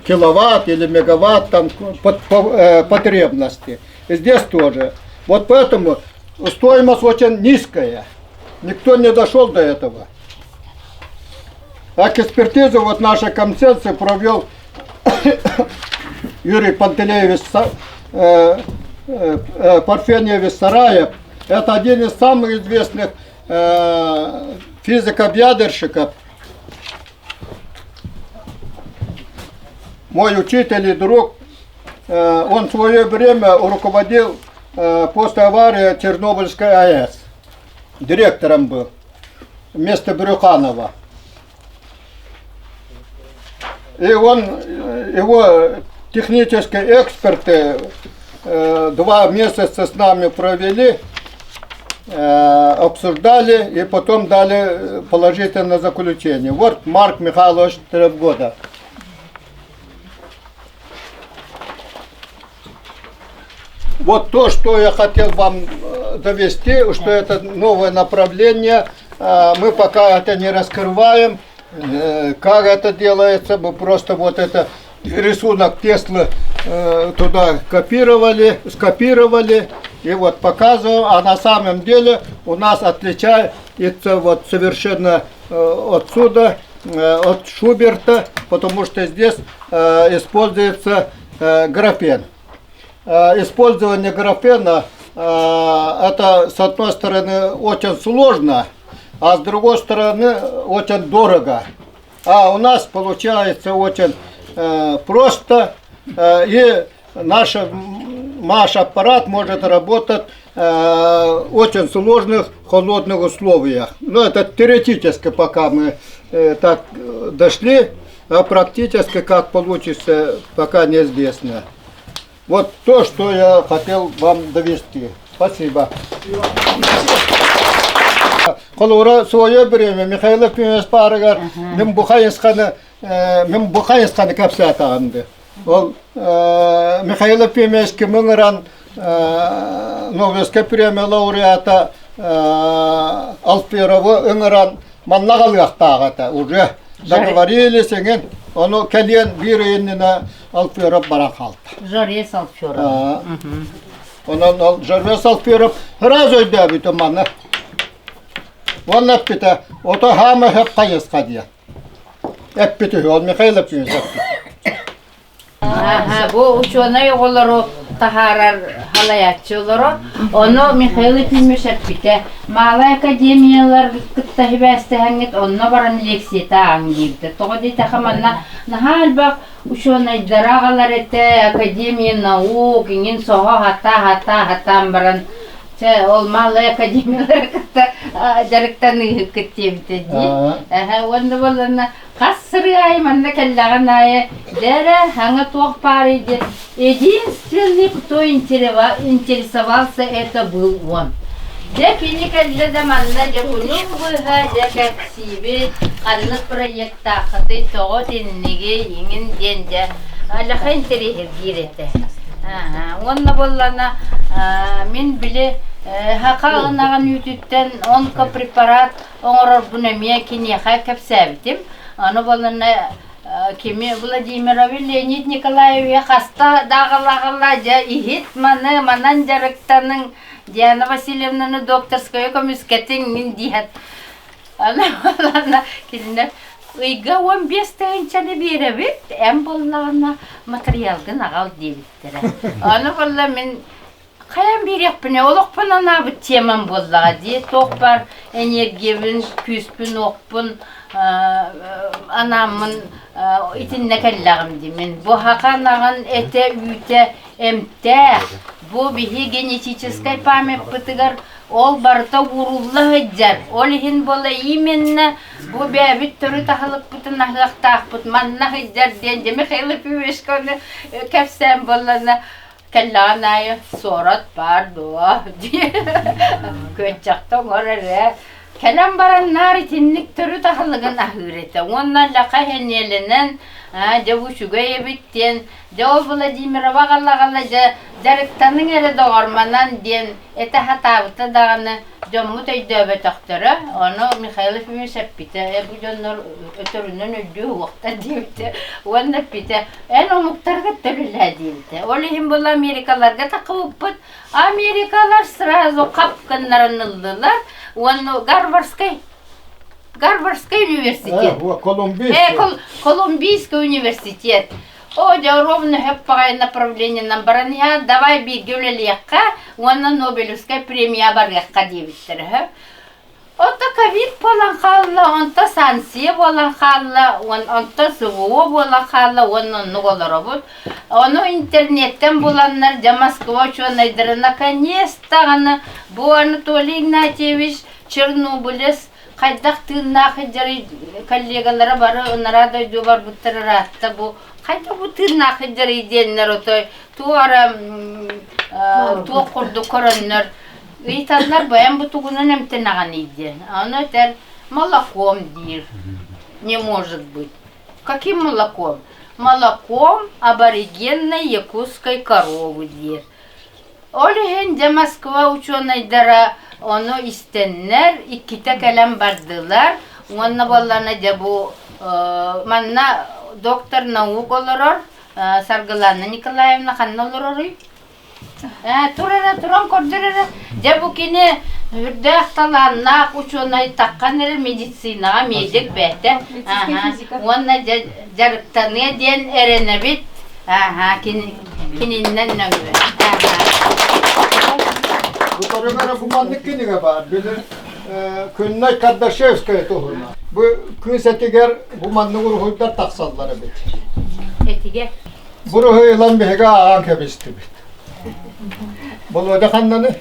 киловатт или мегаватт там потребности. И здесь тоже. Вот поэтому стоимость очень низкая. Никто не дошел до этого. А экспертизу вот наша концепция провел Юрий Пантелеевич Парфеньевич Сараев. Это один из самых известных физиков-ядерщиков. Мой учитель и друг, он в свое время руководил после аварии Чернобыльской АЭС. Директором был вместо Брюханова. И он, его технические эксперты 2 месяца с нами провели, обсуждали и потом дали положительное заключение. Вот Марк Михайлович Требгода. Вот то, что я хотел вам довести, что это новое направление, мы пока это не раскрываем, как это делается, мы просто вот это рисунок Теслы туда копировали, скопировали и вот показываем, а на самом деле у нас отличается вот совершенно отсюда, от Шуберта, потому что здесь используется графен. Использование графена это, с одной стороны, очень сложно, а с другой стороны, очень дорого. А у нас получается очень просто, и наш, наш аппарат может работать в очень сложных холодных условиях. Ну, это теоретически пока мы так дошли, а практически как получится, пока неизвестно. Вот то, что я хотел вам довести. Спасибо. Холобура свое время Михаил Ефимович паарыгар мин бу хайысханы мин бу хайысханы кэпсээтаҕым Ол Михаил Ефимович кимин ыран Нобелевскай премия лауреата Алферовы ыҥыран манна аҕалыахтаах этэ уже договорились эҥин ону кэлиэн биир ый иннинэ Алферов баран хаалта. Жорес Алферов. Онон ол Жорес Алферов сразу өйдөөбүтүм маны. Уонна эппитэ, ото хаама хөп хайысха диэн. Эппит үһү, ол Михаил Ефимович эппит. Аха, бу учуонай оҕолору таһаарар халайааччы олоро. Ону Михаил Ефимович эппитэ, Малай академиялар кытта сибээстэһэҥҥит онно баран лекцията ааҥ диэбитэ. Тоҕо диэтэххэ манна наһаа элбэх учуонайдара аҕалар этэ, Академия наук, иҥин соһо хата-хата хатаан баран чэ ол малай академиялары кытта дьарыктаныыһыккыт диэбитэ дии. Эһэ уонна буоллана Хас сырыы аайы манна кэллэҕин аайы дьэ саҥа туох баарый диэн единственный, кто интересовался, это был он. Дьэ кини кэллэ да манна дьэ кунун быһа дьэ кэпсиибит, ханнык проектааххытый, тоҕо итиннигий, иҥин диэн дьэ алаха интэриэһиргиир этэ. Уонна буоллана мин били саха ынаҕын үүтүттэн онкопрепарат оҥорорбун эмиэ киниэхэ кэпсээбитим. Аны буоллунна кими Владимирович Леонид Николаевич хаста дааҕалааҕалла дьэ иһит маны манан дьарыктаныҥ Диана Васильевнаны докторская көмүскэтиҥ мин диэт аны буоллаҕына кинилэр ыйга 15 тыһыынчаны биэрэбит эн буоллаҕына матырыйаалгын аҕал диэбиттэрэ аны буолла мин Хайаан биэриэхпинэ, олохпун анаабыт темам буоллаҕа дии. Туох баар энергиябын, күүспүн-уохпун анааммын итиннэ кэллэҕим дии мин. Бу саха ынаҕын этэ, үүтэ эмтээх. Бу биһи генетическай памятпытыгар ол барыта уурулла сылдьар. Ол иһин буола именно бу бэйэбит төрүт аһылыкпытын аһыахтаахпыт. Манна сылдьар диэн дьэ Михаил Ефимовичка ону кэпсээн буоллана Кэллэҕин аайы суорат баар дуо дии күөччэхтэ оҥор эрэ. Кэлэн баран наар итинник төрүт аһылыгын аһыыр этэ уонна лаха сэниэлэнэн аа дьэ бу үчүгэй эбит диэн дьэ ол Владимирова аҕала-аҕала дьэ дьарыктаныҥ эрэ доҕор манан диэн этэ сатаабыта даҕаны Дьоммут өйдөөбөтөхтөрө, ону Михаил Ефимович эппитэ, ээ бу дьоннор өтөрүнэн өйдүө уохтар диэбитэ уонна эппитэ, эн омуктарга төлүлээ диэбитэ. Ол иһин була Америкаларга таххыбыппыт, Америкалар сразу хап гыннаран ыллылар уонна Гарвардскай Гарвардскай университет. Колумбийский. Колумбийский университет. Оо, дьэ, ровно сөп баҕайы направлениенан баран иһэ, давай бииргэ үлэлиэххэ уонна Нобелевскай премия барыахха диэбиттэрэ үһү. Ото ковид буолан хаалла, онто санкция буолан хаалла, онто СВО буолан хаалла уонна оннук олоробут. Ону интернеттэн буланнар, дьэ, Москва учуонайдара наконец-таҕаны бу Анатолий Игнатьевич Чернобылес хайдах тыыннаах сылдьарый коллегалара бары ынараа дойду барбыттар ыраатта бу хайдах бу тыыннаах сылдьарый диэннэр отой туох эрэ туох курдук көрөннөр ыйыталлар бэйэм бу тугунан эмтэнэҕиний диэн ону этэр молоком диир не может быть каким молоком молоком аборигенной якутской коровы диир Ол иһин дьэ Москва учуонайдара ону истэннэр, иккитэ кэлэн бардылар уонна буоллаҕына дьэ бу манна доктор наук олорор Саргылана Николаевна ханна олороруй? Тур эрэ, туран көрдөр эрэ. Дьэ бу кини үрдээх талааннаах учуонай таххан эрэ медицинаҕа медик бэйэтэ. Уонна дьэ дьарыктаныа диэн эрэнэбит. Кини. Кининнэн нөҥүө. Бу көрүҥ бу маннык кинигэ баар. Били Күннэй Кардашевская туһунан. Бу кыыс этигэр бу маннык уруһуйдар тахсаллар эбит. Этигэр? Бу уруһуй ылан биһиги ааҕан кэбистибит. Болуодьа ханнаны?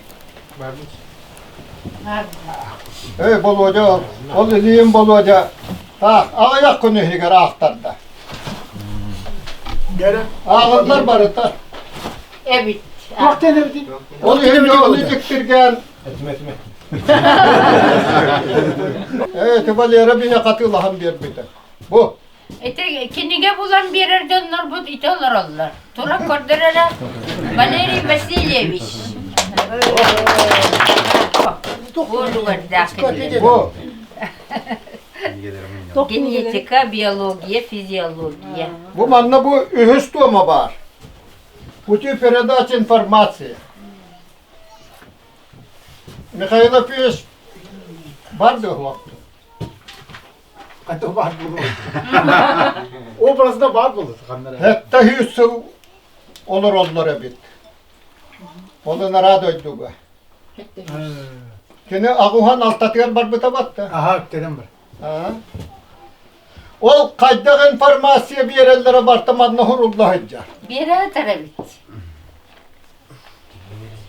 Эй, Болуодьа, ол илиим Болуодьа таах аҕыйах күн иһигэр аахтарда. Ааҕыллар барыта. Эбит. Туох диэн эбитий? Ол иһин ол итиктиргээн Этимэ, этимэ. Ээ, ити Валера биһи хатыылаһан биэрбитэ. Бу. Ити кинигэ булан биэрэр дьоннорбут ити олороллор. Тура көрдөр эрэ Валерий Васильевич. Буолугардаах кинигэ. Бу. Генетика, биология, физиология. Бу манна бу үһүс туома баар. Пути передачи информации. Михаил Ефимович бар дуо? Хата баар буолуо. Образда баар буолуо ханнара. Хетта сүүс сыл олороллор эбит. Ол ынараа дойдуга. Кини аҕуһан алтатыгар барбыта батта. Аха, үктэнэн бар. Ол хайдах информация биэрэллэрэ барта манна хурулла сылдьар. Биэрэ эбит.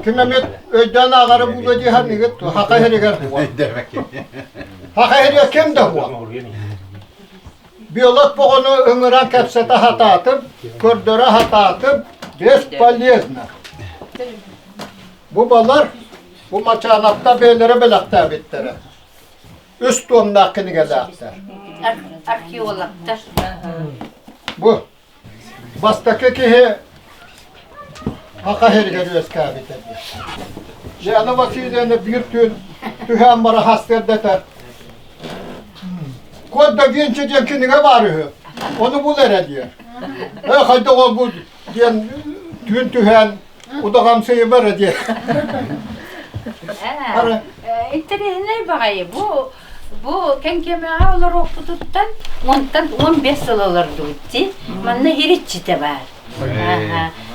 Ким эмит өйдөөн ааҕара буолуо дии саныыгыт Хаха иһэригэр Хаха иһэригэр ким да суох. Биолог оҕону ыҥыран кэпсэтэ сатаатым, көрдөрө сатаатым, бесполезно. Бу балар, бу Мачаанапта бэйэлэрэ бэлэхтээбиттэрэ. Үс туомнаах кинигэлээхтэр. Археологтар. Бу Бастакы киһи Аха сиригэр үөскээбитэ диэн. Лена Васильевна биир түүн түһээн бара хастыардата Код да Винчи диэн кинигэ баар үһү. Ону бул эрэ диэн. Э хайдах ол бу диэн түүн түһээн удаҕамсыйыма эрэ диэн. Интэриэһинэй баҕайы бу Бу Кэҥкэмэҕэ олоруохпутуттан уонтан 15 сыл олордубут дии. Манна иһириччитэ баар.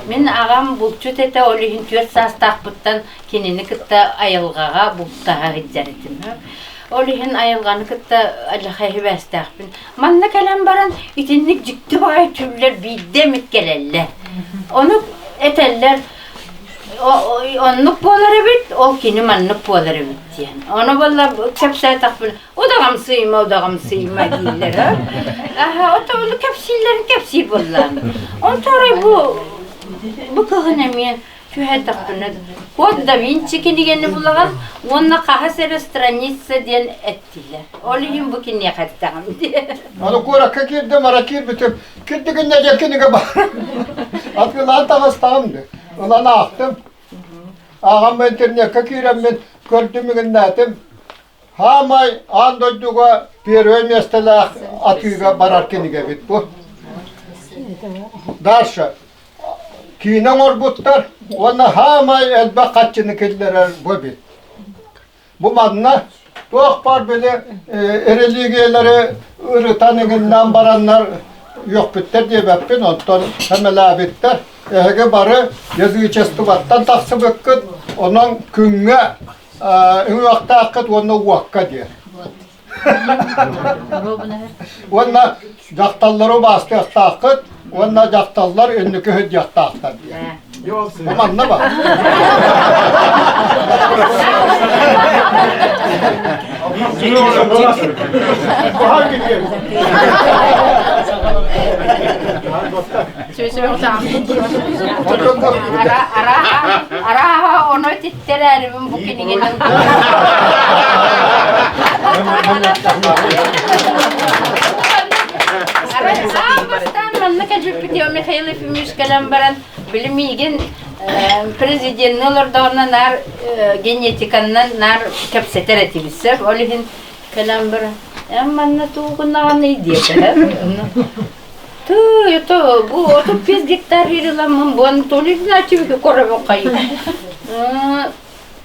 Мин аҕам булчут этэ, ол иһин түөрт саастаахпыттан кинини кытта айылҕаҕа бултаһа сылдьар этим. Ол иһин айылҕаны кытта аллаха сибээстээхпин. Манна кэлэн баран итинник дьикти баҕайы түүллэр биирдэ эмит кэлэллэр. Ону этэллэр, оннук буолар эбит, ол кини маннык буолар эбит диэн. Ону буолла кэпсээтэхпинэ, удаҕамсыйма, удаҕамсыйма дииллэр. Аха, ото ону кэпсииллэрин кэпсиир буоллаҕым. Онтон арай бу бу кыһын эмиэ түһээтэхпинэ Код да Винчи кинигэни булаҕын уонна хаһыс эрэ страница диэн эттилэр. Ол иһин бу киниэхэ эттэҕим диэн. Аны куоракка киирдим, ара киирбитим, кирдигиннэ диэн кинигэ баар. Атыылаан таҕыстаҕым дии. Ылан аахтым. Ааҕаммын интернеккэ киирэммин көрдүм иҥиннээтим. Хаамай аан дойдуга первое миэстэлээх атыыга барар кинигэбит бу. Дальше. Киинэ оҥорбуттар уонна хаамай элбэх хаччыны киллэрэр бу эбит. Бу манна туох баар били религиялары ырытан иҥиннээн бараннар үөхпүттэр диэбэппин, онтон сэмэлээбиттэр. Эһиги бары язычествоттан тахсыбыккыт, онон күҥҥэ үҥүөхтааххыт уонна уокка диэн. Уонна дьахталлары убаастыахтааххыт уонна дьахталлар инники сылдьыахтаахтар диэн. Бу манна бар. Арааһа ону титтэрээрибин бу кинигэнэн Аан бастаан манна кэлбиппит Михаил Ефимович кэлэн баран били миигин президенни олордоҕуна наар генетиканнан наар кэпсэтэр этибит сөп ол иһин кэлэн баран эн манна тугунаҕыный диэтэ Тыы, это бу 35 гектар ириламмын буон толи значит коробун хайы.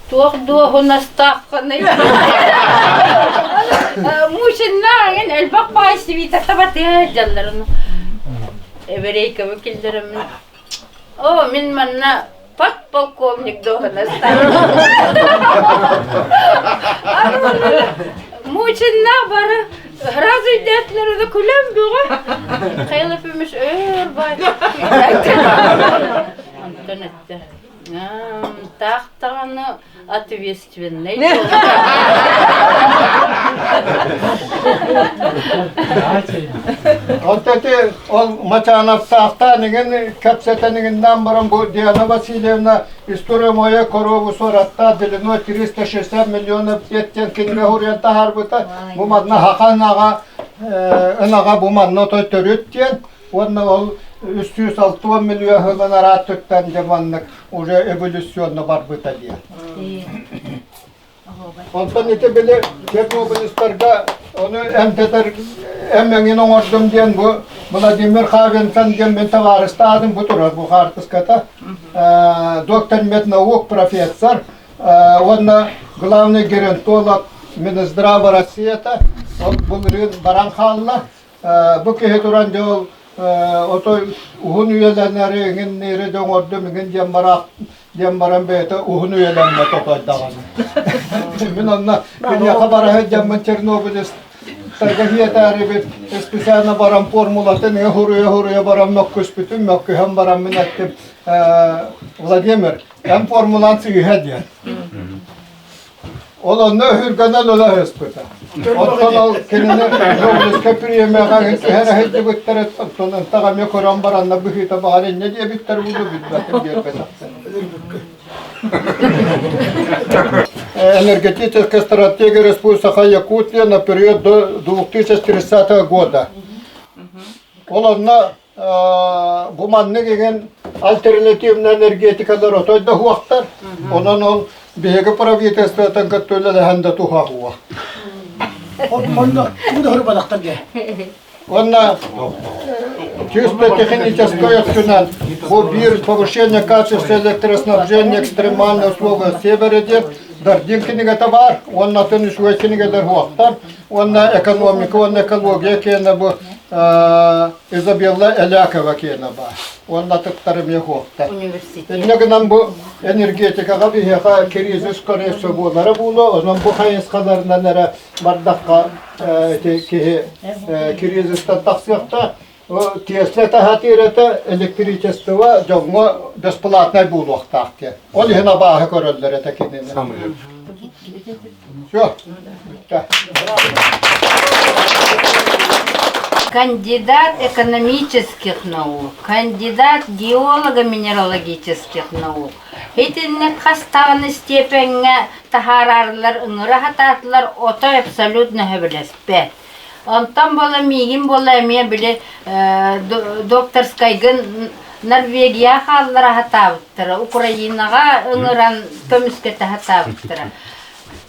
Туох дуоһунастааххыный? Мусиннаан элбэх баай свита табатыа дьалларын. Эбэрейкабы киллеремин. Оо, мин манна подполковник дуоһунастаах. Мучинна бары сразу өйдөөтүлэр да күлэн бөҕө. Михаил Ефимович өөр бай. Онтон эттэ. Таах даҕаны ответственный Онтон ол Мачановтаахтаан иҥин кэпсэтэн иҥиннээн баран бу Диана Васильевна «История моей коровы суораттаах длиной 360 миллионов лет» диэн кинигэ суруйан таһаарбыта. Бу манна саха ынаҕа ынаҕа бу манна отой төрүт диэн уонна ол 360 миллион сылын арааттыттан дьэ маннык уже эволюционно барбыта диэн. Онтон ити били чернобыльстарга ону эмтэтэр эм эҥин оҥордум диэн бу Владимир Хавинсон диэн мин табаарыстаатым бу турар бу хаартыската. Доктор меднаук, профессор уонна главный геронтолог Минздрава Россията ол былырыын баран хаалла. Бу киһи туран дьэ ол отой уһун үйэлэнэри иҥин да оҥордум иҥин диэн бараах диэн баран бэйэтэ уһун үйэлэммэт отой даҕаны. Мин онно киниэхэ бара сылдьаммын Чернобыльс тарга специально баран формулатын хуруйа-хуруйа баран мөккүспүтүм, мөккүһэн баран мин эттим Владимир, эн формулан сыыһа диэн. Ол онно өһүргэнэн ыла ыспыта. Оттон ол кинини Нобелевскай премияҕа түһэрэ сылдьыбыттар, оттон ынтах эмиэ көрөн баранна быһыыта баҕар инньэ диэбиттэр буолуо билбэтим биэрбэтэхтэр. Энергетическая стратегия Республики Саха-Якутия на период до 2030 года. Ол онно бу маннык игин альтернативная энергетикалар отой да хуохтар. Онон ол биһиги правительствотын кытта үлэлэһэн да туһа хуа. Онно тугу да хөрбатахтар дьэ. Онно чисто технической өттүнэн бу биир повышение качества электроснабжения экстремальные условия севере диэн Дардин кинигэтэ баар, уонна атын үчүгэй кинигэлэр хуохтар. Уонна экономика уонна экология киэнэ бу Изабелла Элякова киэнэ баар. Уонна атыттар эмиэ суохтар. Инньэ гынан бу энергетикаҕа биһиэхэ кризис скорее всего буолара буолуо. Онон бу хайысхаларынан эрэ бардахха ити киһи кризистан тахсыахта. Тесла таһатыыр этэ электричество дьоҥҥо бесплатнай буолуохтаах диэн. Ол иһин абааһы көрөллөр этэ кинини. Все. Кандидат экономических наук, кандидат геолого-минералогических наук. Итинник хас даҕаны степеҥҥэ таһаарарылар ыҥыра сатаатылар отой абсолютно сөбүлэспэт. Онтон буола миигин буола эмиэ били докторскайгын Норвегия хааллара сатаабыттара, Украинаҕа ыҥыран көмүскэтэ сатаабыттара.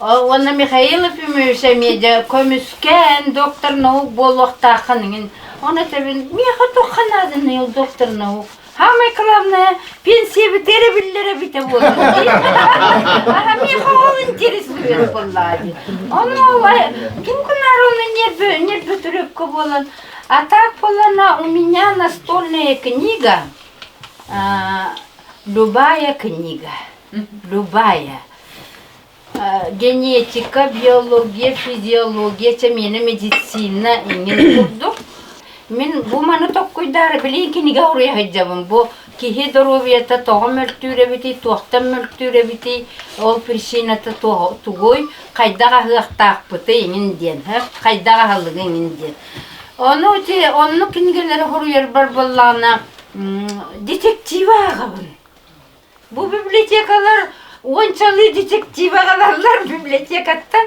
Уонна Михаил Ефимович эмиэ дьэ көмүскээн доктор наук буолуохтааххын иҥин. Оны этэбин, миэхэ туохха нааданы ол доктор наук? Самое главное, пенсия бүтэрэ биллэрэ бүтэ буолар. Аха миэхэ ол интересует буоллаа дии. Ону ол ким гынар оны нервөтүрөккө буолан. А так буолана у меня настольная книга, любая книга, любая. Генетика, биология, физиология, чэмиэнэ медицина иҥин курдук. Мин бу маны токкуйдаары билигин кинигэ суруйа сылдьабын. Бу киһи доруобуйата тоҕо мөлтүүр эбитий, туохтан мөлтүүр эбитий, ол причината тугуй, хайдах аһыахтаахпытый иҥин диэн, хайдах аһылыгы иҥин диэн. Ону ити оннук кинигэлэри суруйарбар буоллаҕына детектив ааҕабын. Бу библиотекалар уончалыы детектив аҕалаллар библиотекаттан.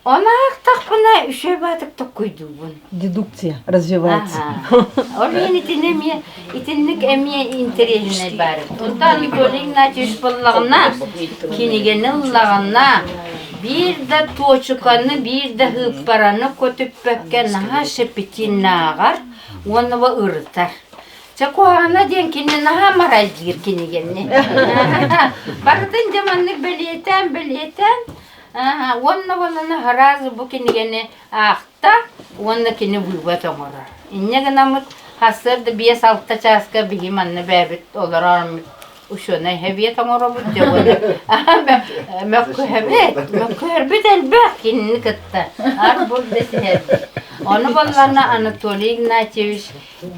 Ону аахтахпына үчүгэй баатык токкуйдуубун. Дедукция развивается. Ол иһин итини эмиэ итинник эмиэ интэриэһинэй баар. Онтон Анатолий Игнатьевич буоллаҕына кинигэни ыллаҕына биир да туочуканы, биир да һыыппараны көтүппэккэ наһаа шепетиннааҕар уонна ырытар. Чэ куһаҕана диэн кини наһаа марайдыыр кинигэни. Барытын дьэ маннык бэлиэтээн бэлиэтээн уонна уонна сразу бу кинигэни аахта уонна кини вывод оҥорор. Инньэ гынаммыт Сарсыарда 5-6 чааска биһи манна бэйэбит олорор учуонай эбиэт оҥоробут дьэ уонна мөккүһэбит, мөккүһэрбит элбэх кинини кытта ар-бур дэсиһэрбит. Ону буоллаҕына Анатолий Игнатьевич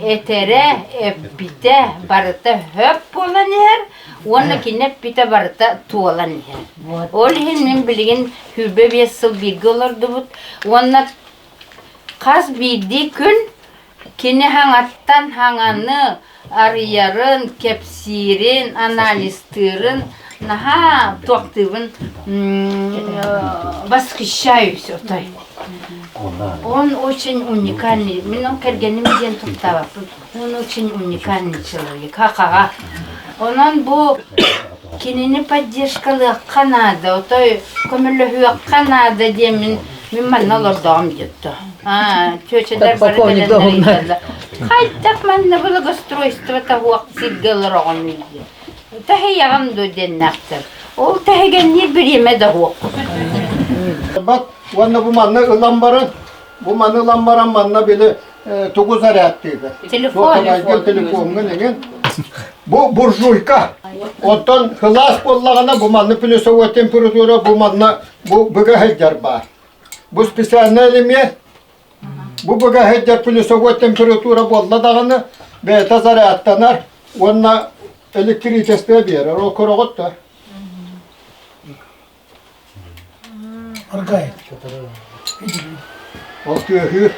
этэрэ, эппитэ барыта хөп буолан иһэр уонна кини эппитэ барыта туолан иһэр. Ол иһин мин билигин 25 сыл бииргэ олордубут уонна хас биирдии күн Кини хаҥаттан хаҥаны арыйарын, кэпсиирин, анализтыырын наһаа туохтуубун восхищаюсь отой. Он очень уникальный. Мин ол кэргэним диэн туттабаппын. Он очень уникальный человек. Хахаҕа. Онон бу кинини поддержкалыахха наада, отой көмөлөһүөххэ наада диэммин мин манна олордоҕум диэтто. Чүөчэлэр бары кэлэннэр ыйыталлар. Хайдах манна благоустройство таһуох сиргэ олороҕун диэн. Таһыйаҕын дуо диэннээхтэр. Ол тэһигэнниир бириэмэ да суох. Бат уонна бу манна ылан баран, бу маны ылан баран манна били тугу зарядтыыгын? Телефон. Телефоҥҥун эҥин. Бу буржуйка. Оттон кылаас буоллаҕына бу манна плюсовой температура, бу манна бу быга сылдьар баар. Бу специальный элемент. Бу быга сылдьар плюсовой температура буолла даҕаны бэйэтэ зарядтанар уонна электричество биэрэр. Ол көрөҕүт да. Аргает. Ол тыаһыыр.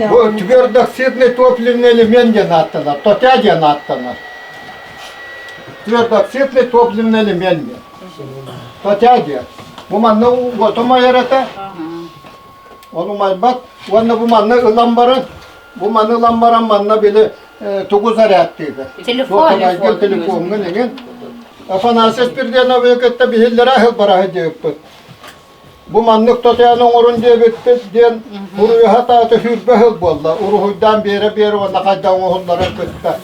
Бу твердоксидный топливный элемент диэн ааттанар, тотя диэн ааттанар. Твердоксидный топливный элемент диэн. Тотя диэн. Бу манна уоту умайар этэ. Ол умайбат. Уонна бу манна ылан баран, бу маны ылан баран манна били тугу зарядтыыгын? Телефон. Телефоҥҥун эҥин. Афанасий Спирденовы кытта биһиллэрэ аһыл бараһы диэбиппит. Бу маннык тотоон оҥорун диэбиппит диэн уруйаһа таата сүүрбэ сыл буолла. Уруһуйдаан биэрэ-биэрэ уонна хайдах оҥоһулларын кытта.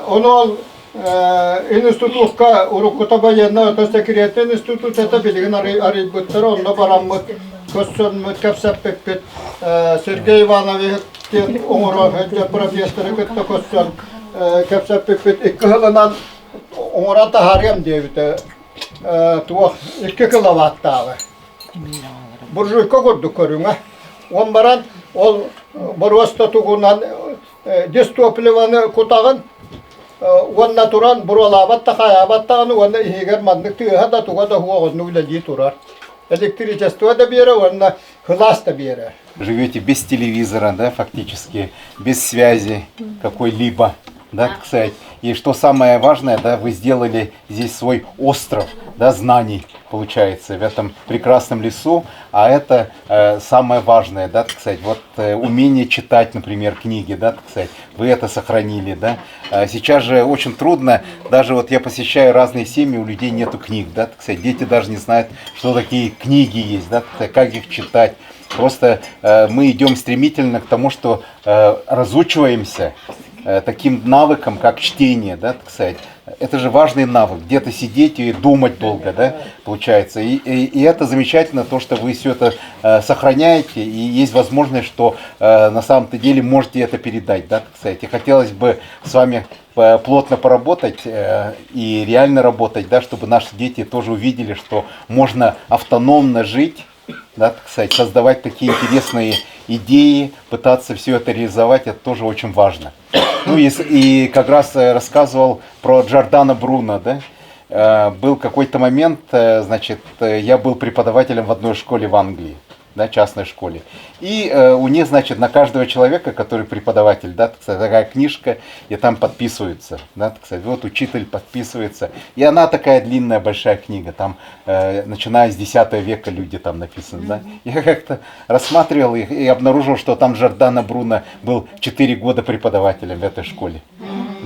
Ону ол институкка уруккута военнай ото секретный институт этэ билигин арыйбыттара онно бараммыт көрсөммүт кэпсэппиппит Сергей Иванович диэн оҥоро сылдьар профессоры кытта көрсөн кэпсэппиппит икки сылынан оҥорон таһаарыам диэбитэ туох икки киловаттааҕы буржуйка курдук көрүҥэ он баран ол боруоста тугунан дистопливоны кутаҕын уонна туран буруолаабат да хайаабат даҕаны уонна иһигэр маннык тыаһа да туга да суох оннук үлэлии турар. Электричество да биэрэ уонна сылаас да биэрэр. Живете без телевизора, да, фактически, без связи какой-либо, да, так сказать. И что самое важное, да, вы сделали здесь свой остров, да, знаний, получается, в этом прекрасном лесу, а это э, самое важное, да, так сказать, вот э, умение читать, например, книги, да, так сказать, вы это сохранили, да. А сейчас же очень трудно, даже вот я посещаю разные семьи, у людей нету книг, да, так сказать, дети даже не знают, что такие книги есть, да, так сказать, как их читать. Просто э, мы идем стремительно к тому, что э, разучиваемся э, таким навыкам, как чтение, да, так сказать. Это же важный навык, где-то сидеть и думать долго, да, получается. И, и, и это замечательно, то, что вы все это э, сохраняете, и есть возможность, что э, на самом-то деле можете это передать, да, так сказать. И хотелось бы с вами э, плотно поработать э, и реально работать, да, чтобы наши дети тоже увидели, что можно автономно жить, да, так сказать, создавать такие интересные идеи, пытаться все это реализовать, это тоже очень важно. Ну и, и как раз э, рассказывал про Джордана Бруно, да, э, был какой-то момент, э, значит, я был преподавателем в одной школе в Англии да, частной школе. И э, у них, значит, на каждого человека, который преподаватель, да, так сказать, такая книжка, и там подписываются, да, так сказать, вот учитель подписывается. И она такая длинная, большая книга, там, э, начиная с X века люди там написаны, да. Я как-то рассматривал их и обнаружил, что там Жордано Бруно был 4 года преподавателем в этой школе.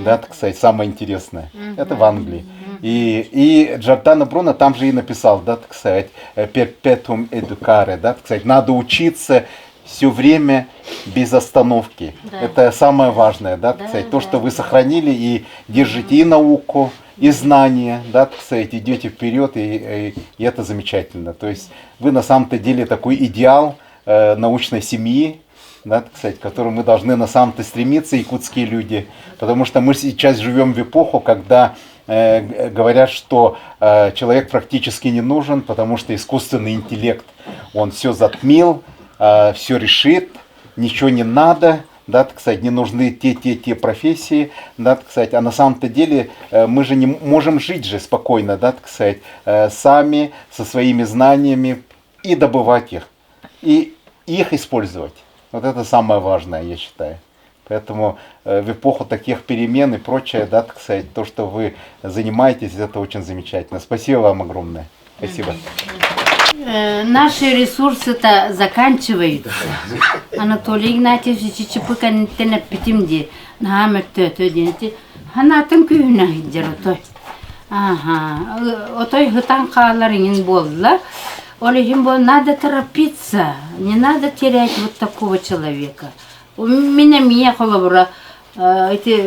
Да, так сказать, самое интересное. Это в Англии. И, и Джордано Бруно там же и написал, да, так сказать, perpetuum educare, да, так сказать, надо учиться все время без остановки. Да. Это самое важное, да, так да, сказать, то, что вы сохранили и держите и науку, и знания, да, так сказать, идете вперед, и, и, и это замечательно. То есть вы на самом-то деле такой идеал научной семьи, да, так сказать, к которой мы должны на самом-то стремиться, якутские люди, потому что мы сейчас живем в эпоху, когда говорят, что человек практически не нужен, потому что искусственный интеллект, он все затмил, все решит, ничего не надо, да, так сказать, не нужны те, те, те профессии, да, так сказать, а на самом-то деле мы же не можем жить же спокойно, да, так сказать, сами, со своими знаниями и добывать их, и их использовать. Вот это самое важное, я считаю. Поэтому в эпоху таких перемен и прочее, да, так сказать, то, что вы занимаетесь, это очень замечательно. Спасибо вам огромное. Спасибо. Наши ресурсы-то заканчиваются. Анатолий Игнатьевич ЧЧП кэнниттэн эппитим дии. Наһаа мөттөөтө диэн ити санаатын күүһүнэн сылдьар отой. Аха, отой ытан хаалар иҥин буолла. Ол иһин бу надо торопиться, не надо терять вот такого человека. Мин эмиэ холобура ити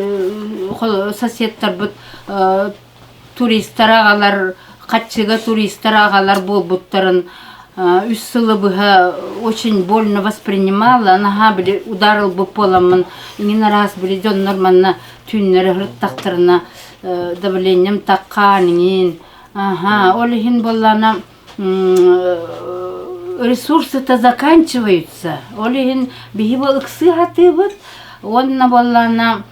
соседтарбыт туристар аҕалар, хаччыга туристар аҕалар буолбуттарын үс сылы быһа очень больно воспринимала. Наһаа били удар ылбыт буоламмын, иҥин араас били дьоннор манна түүннэри сырыттахтарына давлением таххаан иҥин. Аха, ол иһин буоллаана ресурсы-то заканчиваются. Ол иһин биһи бу ыксыы сатыыбыт. Уонна буоллаана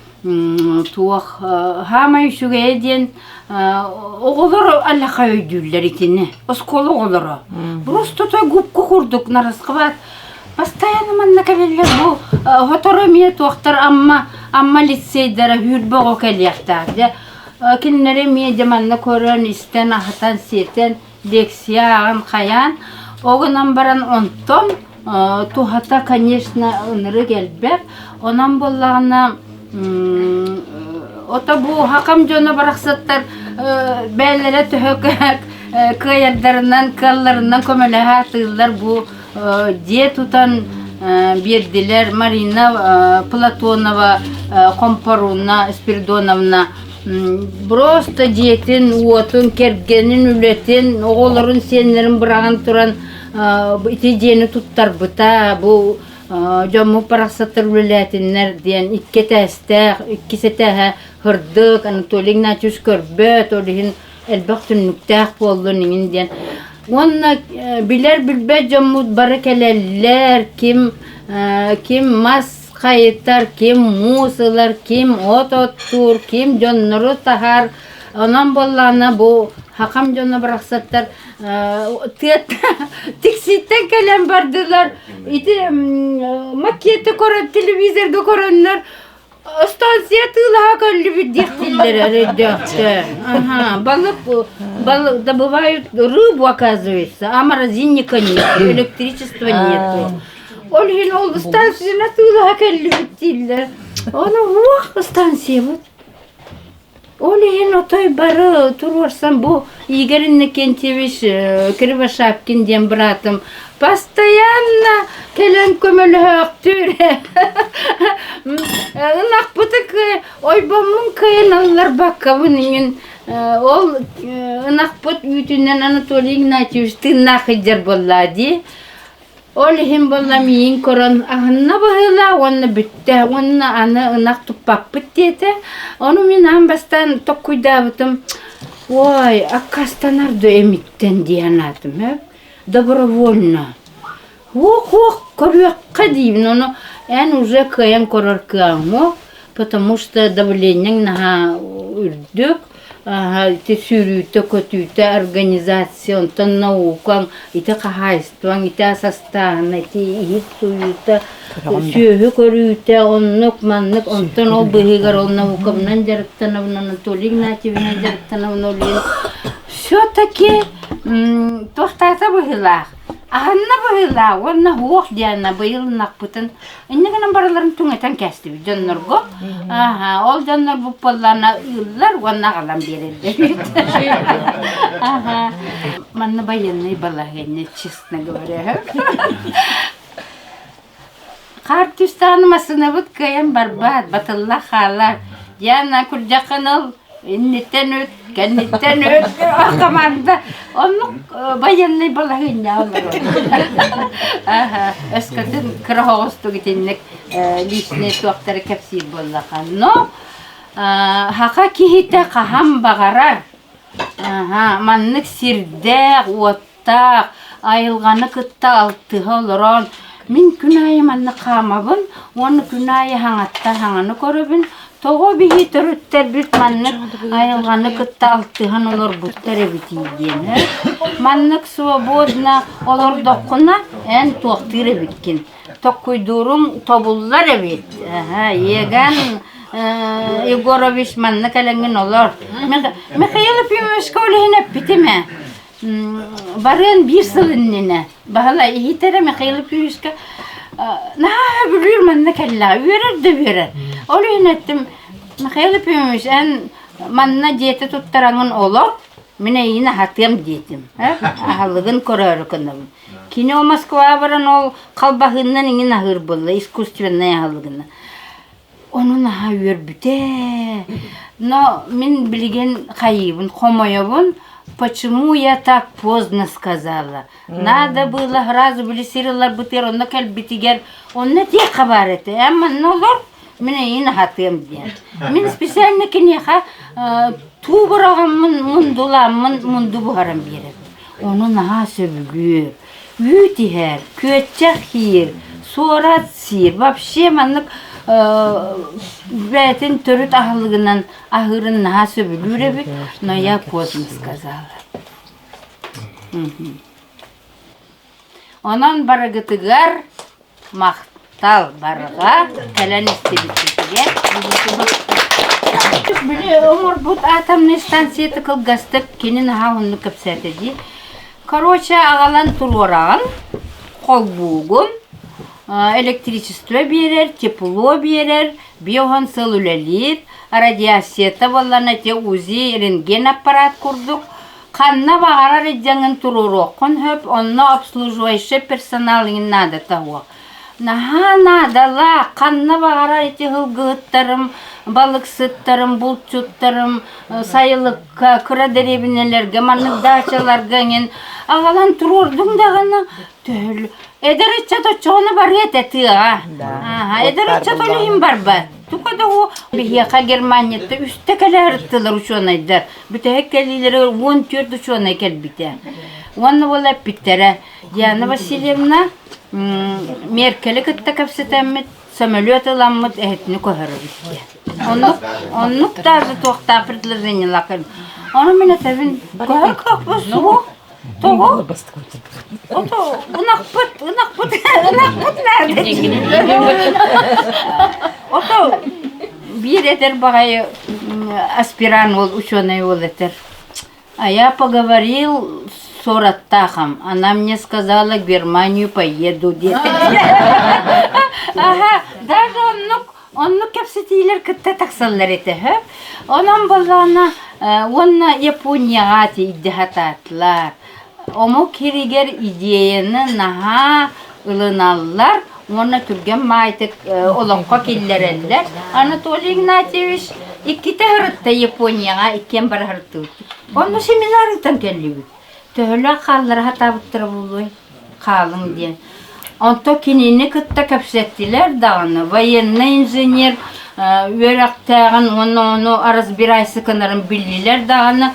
туох хаамай үчүгэйэ диэн оҕолор аллаха өйдүүллэр итини оскуола оҕолоро просто той губка курдук нарасхыбаат постоянно манна кэлэллэр бу сотору эмиэ туохтар Амма Амма лицейдара сүүрбэ оҕо кэлиэхтээх дьэ кинилэри эмиэ дьэ манна көрөн истэн аһатан сиэтэн лекция ааҕан хайаан ол гынан баран онтон туһата конечно ынырык элбэх онон буоллаҕына ото бу хакам дьоно барахсаттар бээлэрэ төһө кыайардарынан кыалларынан көмөлөһө атыыллар бу дьиэ тутан биэрдилэр Марина Платонова Хомпоруна Спиридоновна просто дьиэтин уотун кэргэнин үлэтин оҕолорун сиэннэрин быраҕан туран ити дьиэни туттарбыта бу дьоммут барахсаттар үлэлээтиннэр диэн икки этээстээх иккис этээһэ сырдык Анатолий Игнатьевич көрбөт ол иһин элбэх түннүктээх буоллун иҥин диэн уонна билэр билбэт дьоммут бары кэлэллэр ким ким мас хайытар ким муус ылар ким от оттуур ким дьоннору таһар онон буоллаҕына бу хахам дьоно барахсаттар тиксииттэн кэлэн бардылар ити макеты көрөн телевизорга көрөннөр станция тыылаһа көллүбүт диэхтииллэр өйдөөхтөр ага балык балык добывают рыбу оказывается а морозильника нет электричества нету ол иһин ол станцияны тыылаһа кэллибит дииллэр ону уох станциябыт Ол иһин отой бары туруорсан бу Игорь Иннокентьевич Кривошапкин диэн быраатым постоянно кэлэн көмөлөһөөхтүүр. Ынахпыты ойбоммун кыайан ылларбаккабын иҥин ол ынахпыт үүтүнэн Анатолий Игнатьевич тыыннаах сылдьар буоллаа дии. Ол иһин буолла миигин көрөн аһынна быһыылаах уонна бүттэ уонна аны ынах туппаппыт диэтэ. Ону мин аан бастаан токкуйдаабытым ой аккаастанар да эмиттэн дии санаатым ээ добровольно. Уох-уох көрүөххэ диибин ону эн уже кыайан көрөр кыаҕыҥ суох потому что давлениеҥ наһаа үрдүк ити сүүрүүтэ-көтүүтэ организация, онтон наукаҥ, ити хаһаайыстыбаҥ, ити ас астааһына, ити иһит сууйуута, сүөһү көрүүтэ, оннук маннык, онтон ол быыһыгар ол наукабынан дьарыктанабын, Анатолий Игнатьевинан дьарыктанабын, ол иһин все-таки туохтаата быһыылаах, аһынна быһыылаах уонна уох диэн быйыл ынахпытын Инньэ гынан барыларын түҥэтэн кээстибит дьоннорго. Аха, ол дьоннор буппалларына ыыллар уонна аҕалан биэрэллэр. Аха. Манна военный балаһыанньа, честно говоря. Хаар түстааны массыынабыт кыайан барбат, батылла хаалар. Диана, курдьаххын ыл. Инниттэн үт, кэнниттэн үт, команда оннук военный балаһыанньа олорор. Өскөтүн кыра оҕустук итинник личный туохтары кэпсиир буоллаха. Но хаха киһитэ хаһан баҕарар маннык сирдээх, уоттаах, айылҕаны кытта алтыһа олорон мин күн аайы маннык хаамабын уонна күн аайы хаҥаттан хаҥаны көрөбүн. Тоҕо биһи төрүттэрбит маннык айылҕаны кытта алтыһан олорбуттар эбитий диэн. Маннык свободно олордоххуна эн туохтуур эбиккин. Токкуйдууруҥ тобуллар эбит. Еган Егорович манна кэлэҥҥин олор. Михаил Ефимовичка ол иһин эппитим ээ. Барыан биир сыл иннинэ Баһылай иһитэрэ Михаил Ефимовичка наһаа сөбүлүүр манна кэллэҕэ үөрэр да үөрэр. Ол иһин эттим Михаил Ефимович эн манна дьиэтэ туттараҥын олор мин эйигин аһатыам диэтим. Аһылыгын көрөөрү гынабын. Кини ол Москваҕа баран ол халбаһыыннан иҥин аһыыр буолла, искусственнай аһылыгынан. Ону наһаа үөрбүтэ. Но мин билигин хайыыбын, хомойобун, почему я так поздно сказала. Надо было сразу били сир ыларбытыгар, онно кэлбитигэр, онно этиэххэ баар этэ. Эн манна олор, мин эйигин аһатыам диэн. Мин специально киниэхэ туу быраҕаммын, мундулааммын, мунду буһаран биэрэбин. Ону наһаа сөбүлүүр. Үүт иһэр, күөччэх сиир, суорат сиир. Вообще маннык бэйэтин төрүт аһылыгынан аһыырын наһаа сөбүлүүр эбит, но я поздно сказала. Онон барыгытыгар Махтал барҕа кэлэн истибиккитигэр. Били оҥорбут атомнай станцията кылгастык кини наһаа уһуннук кэпсээтэ дии. Короче, аҕалан туруораҕын, холбуугун, электричество биэрэр, тепло биэрэр, биоһон сыл үлэлиир, радиацията буоллаҕына ити УЗИ, рентген аппарат курдук Ханна баҕарар илдьэҥҥин туруоруоххун сөп, онно обслуживающай персонал иҥин наадата суох. Наһаа наадалаах, ханна баҕарар ити сылгыһыттарым, балыксыттарым, булчуттарым сайылыкка, кыра дэриэбинэлэргэ, маннык даачаларга иҥин аҕалан туруордуҥ даҕаны төһөлү Эдэр ыччат оччоҕуна барыа этэ тыаҕа. Эдэр ыччат ол иһин барбат. Туга да уу биһиэхэ Германияттан үстэ кэлэ сырыттылар учуонайдар. Бүтэһик кэлиилэригэр 14 учуонай кэлбитэ. Уонна буола эппиттэрэ, Диана Васильевна Меркели кытта кэпсэтэммит, сөмөлүөт ыламмыт эһэтини көһөрөбүт диэн. Оннук, оннук даже туохтаах предложениелаах. Ону мин этэбин, көһөр кыахпыт суох. Тоҕо? Ото ынахпыт, ынахпыт, ынахпыт наада. Ото биир этэр баҕайы аспирант уол, ученый уол этэр. А я поговорил с Ораттахом, она мне сказала, в Германию поеду диэтэ. Ага, даже оннук Оннук кэпсэтиилэр кытта тахсаллар этэ сөп. Онон буоллаҕына уонна Японияҕа тиийдэ сатаатылар. Омук сиригэр идеяны наһаа ылыналлар уонна түргэн маайтык олоххо киллэрэллэр. Анатолий Игнатьевич иккитэ сырытта Японияҕа иккиэн бара сырыттыбыт. Онно семинар ыытан кэллибит. Төһөлөөх хааллара сатаабыттара буолуой? Хаалыҥ диэн. Онто кинини кытта кэпсэттилэр даҕаны, военнай инженер үөрэхтээҕин уонна ону разбирайся гынарын биллилэр даҕаны,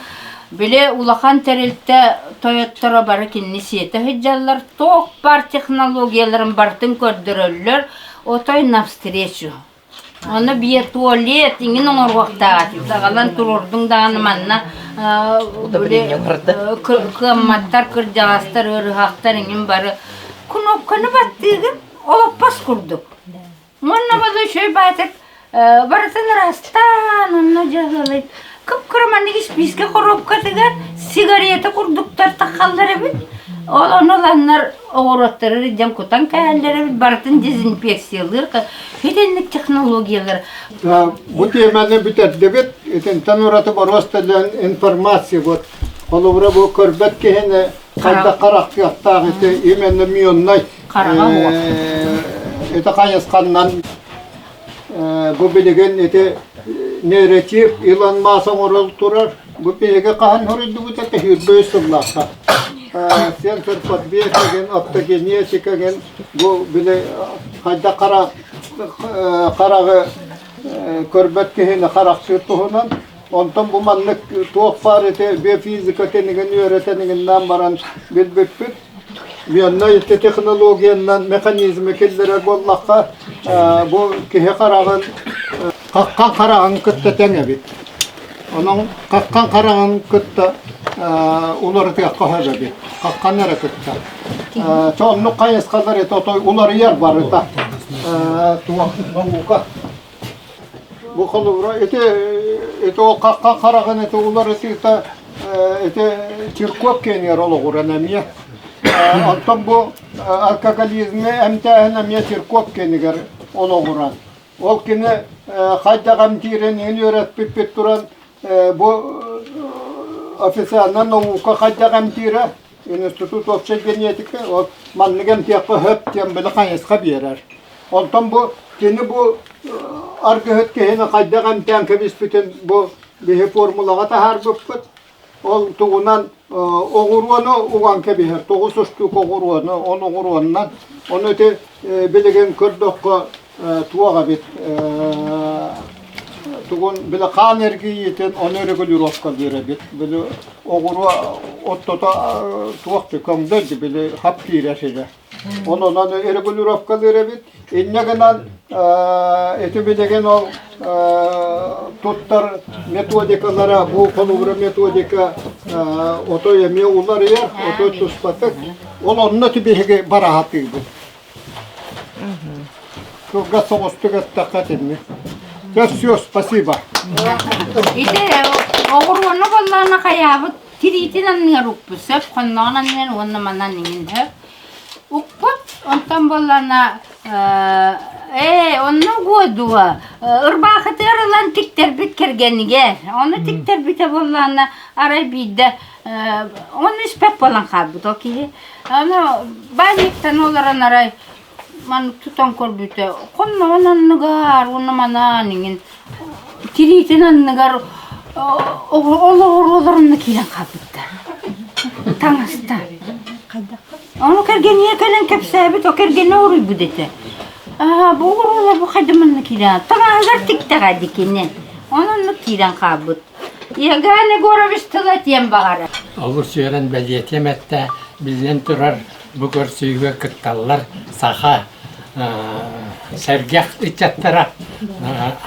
били улахан тэрилтэ тойотторо бары кинини сиэтэ сылдьаллар, туох баар технологияларын барытын көрдөрөллөр, отой навстречу. Ону биотуалет иҥин оҥоруохтаах этибит. Аҕалан туруордуҥ даҕаны манна кыамматтар, кырдьаҕастар, ыарыһахтар иҥин бары кнопканы баттыыгын олоппос курдук. Уонна балы үчүгэй баайтык барытын ыраастаан онно дьаһалый кып-кыра маннык испиискэ хоруопкатыгар сигарета курдуктар таххаллар эбит. Ол ону ыланнар оҕуруоттары илдьэн кутан кэһэллэр эбит, барытын дезинфекциялыыр итинник технологиялар. Бу тиэмэни бүтэрдибит. Итинтэн ураты боруоста диэн информация вот холобура бу көрбөт киһини хайдах харахтыахтаах ити именно мионнай это хайысханнан бу билигин ити нейротип Илон Маск оҥорол турар. Бу биһиги хаһан хоруйдубут этэ сүүрбэ үс сыллаахха. Сенсор подвеса ген, оптогенетика ген бу били хайдах хара хараҕы көрбөт киһини харахсыыр туһунан. Онтон бу маннык туох баар ити биофизика тэнигин үөрэтэн баран билбиппит. Миэннэ ити технологиянан механизмы киллэрэр буоллахха, бу киһи хараҕын хаххан хараҕын кытта тэҥ эбит. Онон хаххан хараҕын кытта уларытыахха сөп эбит. Хаххан эрэ кытта. Чэ оннук хайысхалар это отой уларыйар барыта. Туох наука. Бу холобура ити ити ол хаххан хараҕын ити уларытыыта ити цирков киэнигэр олоҕуран эмиэ. Оттон бу алкоголизмы эмтээһин эмиэ цирков киэнигэр олоҕуран. Ол кини хайдах эмтиирин иһин үөрэппиппит туран бу официально наука хайдах эмтиирэ институт общей генетики ол маннык эмтиэххэ сөп диэн били хайысха биэрэр. Онтон бу кини бу аргыһыт киһини хайдах эмтээн кэбиспитин бу биһи формулаҕа таһаарбыппыт. Ол тугунан оҕуруону уган кэбиһэр, тоҕус устуук оҕуруону, он оҕуруоннан. Ону ити билигин көрдөххө туох эбит тугун били хаан эргийиитин ону регулировкалыыр эбит. Били оҕуруо оттото туох көҥдөй били хап киирэр сирэ. Онон регулировкалыыр эбит. Инньэ гынан ити билигин ол туттар методикалара бу холобура методика отой эмиэ уларыйар, отой туспатык. Ол онно биһиги бараһатыыбыт. Кылгас соҕустук эттэххэ итинник. Все, спасибо. Ити оҕуруону боллоона хайаабыт тириитин анныгар укпут сөп, хонноҕун анныгар уонна манан иҥин сөп. Укпут, онтон буоллаана ээ, онно угуо ырбаахытыгар ылан тиктэрбит кэргэнигэр. Ону тиктэрбитэ буоллаана арай биирдэ ону испэт буолан хаалбыт ол киһи. Аны баанньыктан олорон арай маннык тутан көрбүтэ хонноҕун анныгар уонна манаан иҥин тириитин анныгар ол оҕуруоларынна киирэн хаалбыттар таҥастар ону кэргэниэ кэлэн кэпсээбит о кэргэнэ уруйбут этэ аа бу оҕуруолар бу хайда манна киирэн таҥаһыгар тиктэҕэ дикини онон киирэн хаалбыт Иоганн Егорович тыла этиэн баҕарар. Олус үөрэн бэлиэтиэм эттэ, биллэн турар, бу көрсүүгэ кытталлар саха сэргэх ыччаттара,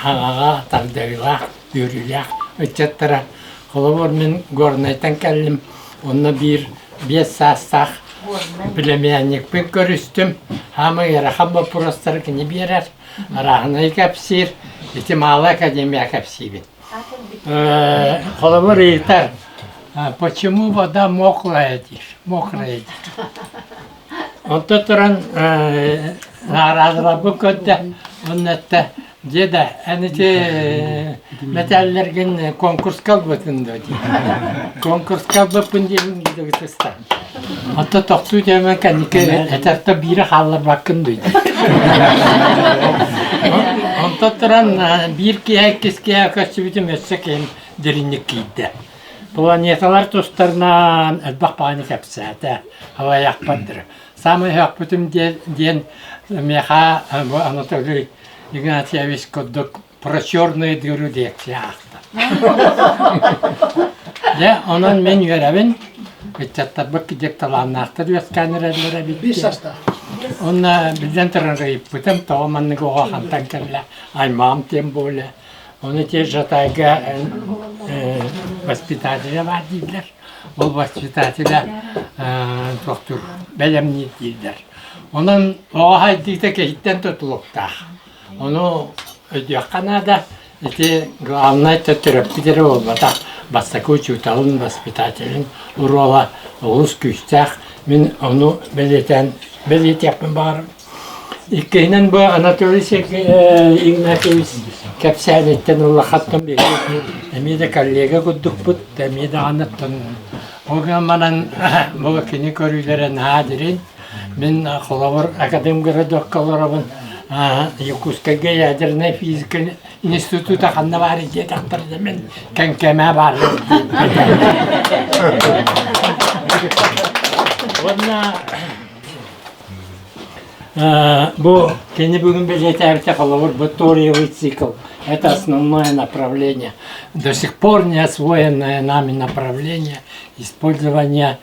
аҕаҕа тардыылаах, үөрүүлээх ыччаттара. Холобур, мин Горнайтан кэллим, онно биир биэс саастаах племянникпын көрүстүм. Хаамай ыарахан боппуруостары кини биэрэр, арааһынай кэпсиир, ити Малая академия кэпсиибин. Холобур ыйытар, почему вода мокрая диир, мокрая диир. Онто туран наҕараадаларбын көрдө, уонна эттэ, деда, эн ити мэтээллэргин конкурска ылбытын дуо диир. Конкурска ылбыппын диэн дэгитистан. Оттон тохтуу диэмэн кэнники этэртэ биири хаалларбаккын дуй Онтон туран биир киһи иккис киһи көрсүбүтүм өссө киһим дириҥник киирдэ. Планеталар тустарынан элбэх баҕаны кэпсээтэ, алайахпардыр. Саамай өһөхпүтүм диэн миэхэ бу Анатолий Игнатьевич курдук про черную дыру лекция аахта. Дьэ, онон мин үөрэбин, ыччаттарбыт кидек талааннаахтар үөскээн эрэллэрэ эбит. Онно биллэн туран ыйыппытым, тоҕо маннык оҕо хантан кэллэ, аймаҕым тем более. Ону те Жатайга воспитателя баар дииллэр. Ол воспитателя туохтуур бэлэмниир дииллэр. Онон оҕо хайдыыта киһиттэн тутулуктаах. Ону өйдүөххэ наада, ити главнай төрөппүт эрэ буолбатах, бастакы учууталын, воспитателин оруола олус күүстээх. Мин ону бэлиэтээн бэлиэтиэхпин баҕарабын. Иккиһинэн бу Анатолий Игнатьевич кэпсээниттэн улахаттан биһиги эмиэ да коллега курдукпут, эмиэ даҕаны ол гынан баран бу кини көрүүлэрэ наһаа дириҥ. Мин холобур академгородокка олоробун. Якутскайга ядернай физика института ханна баар диэтэхтэринэ мин Кэҥкэмэ баар Уонна бу кини бүгүн бэлиэтээбитэ холобур бу ториевый цикл это основное направление до сих пор не освоенное нами направление использования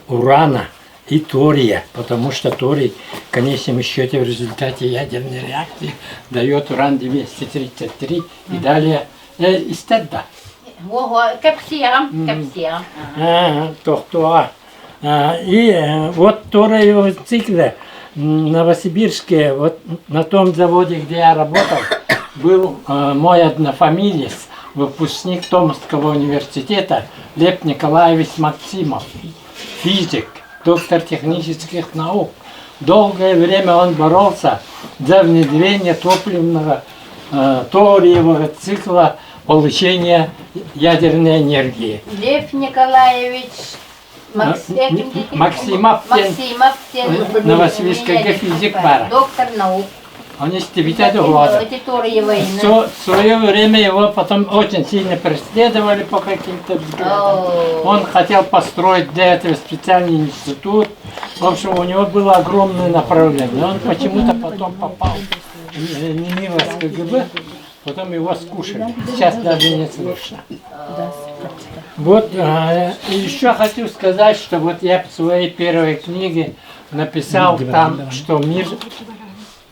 урана и тория, потому что торий в конечном счете в результате ядерной реакции дает уран-233 и далее истэр да. Кэпсиэҕим, кэпсиэҕим. Тохтуоҕа. И вот ториевые циклы Новосибирске, вот на том заводе, где я работал, был мой однофамилец, выпускник Томского университета Лев Николаевич Максимов, физик, доктор технических наук. Долгое время он боролся за внедрение топливного ториевого цикла получения ядерной энергии. Лев Николаевич Максимов Максимов Новосибирскайга физик баар. Доктор наук. Он истибитэ дуһуода. В свое время его потом очень сильно преследовали по каким-то взглядам. Он хотел построить для этого специальный институт. В общем, у него было огромное направление. Он почему-то потом попал в немилость КГБ, потом его скушали. Сейчас даже не слышно. Вот еще хочу сказать, что вот я в своей первой книге написал там, что мир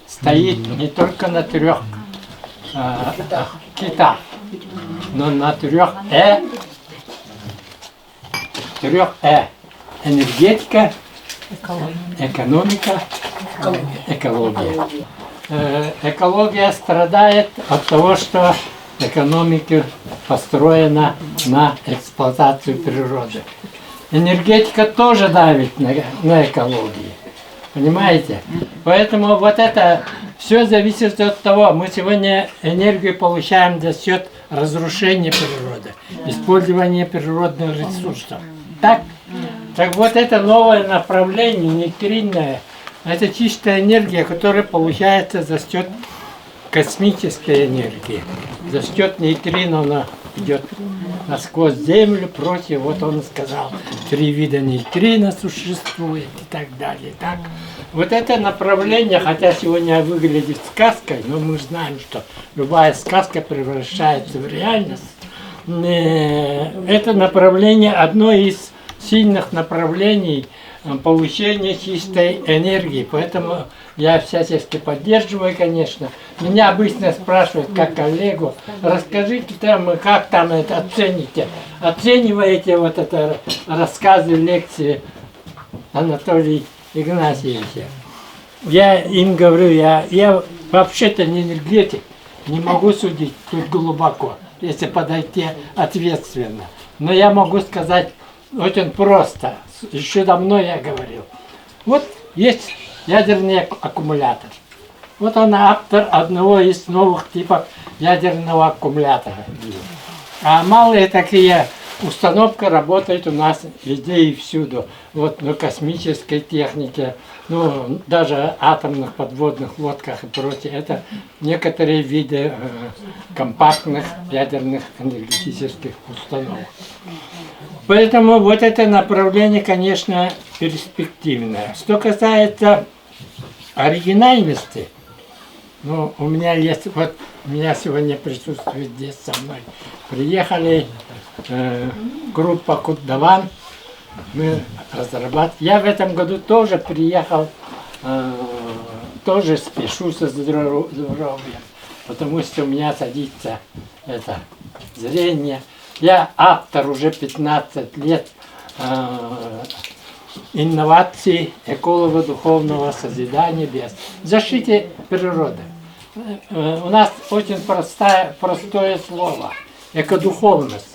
стоит не только на трех китах, но на трех Э, трех Э. Энергетика, экономика, экология. Экология страдает от того, что экономика построена на эксплуатацию природы. Энергетика тоже давит на экологию. Понимаете? Поэтому вот это все зависит от того, мы сегодня энергию получаем за счет разрушения природы, использования природных ресурсов. Так? Так вот это новое направление, нейтринное, это чистая энергия, которая получается за счет космической энергии. За счет нейтрино она идет насквозь Землю, прочее. Вот он сказал, три вида нейтрино существует и так далее. Так? Вот это направление, хотя сегодня выглядит сказкой, но мы знаем, что любая сказка превращается в реальность. Это направление одно из сильных направлений получения чистой энергии. Поэтому я всячески поддерживаю, конечно. Меня обычно спрашивают, как коллегу, расскажите там, как там это оцените. Оцениваете вот это рассказы, лекции Анатолия Игнатьевича. Я им говорю, я вообще-то не энергетик, не могу судить тут глубоко, если подойти ответственно. Но я могу сказать очень просто. Еще давно я говорил. Вот есть ядерный аккумулятор. Вот он автор одного из новых типов ядерного аккумулятора. А малые такие установка работает у нас везде и всюду. Вот на космической технике, ну, даже атомных подводных лодках и прочее. Это некоторые виды компактных ядерных энергетических установок. Поэтому вот это направление, конечно, перспективное. Что касается оригинальности, ну, у меня есть, вот у меня сегодня присутствует здесь со мной. Приехали группа Куддаван, мы разрабатываем. Я в этом году тоже приехал, тоже спешу со здоровьем, потому что у меня садится это зрение. Я автор уже 15 лет инноваций эколого-духовного созидания без защиты природы. У нас очень простое слово – экодуховность.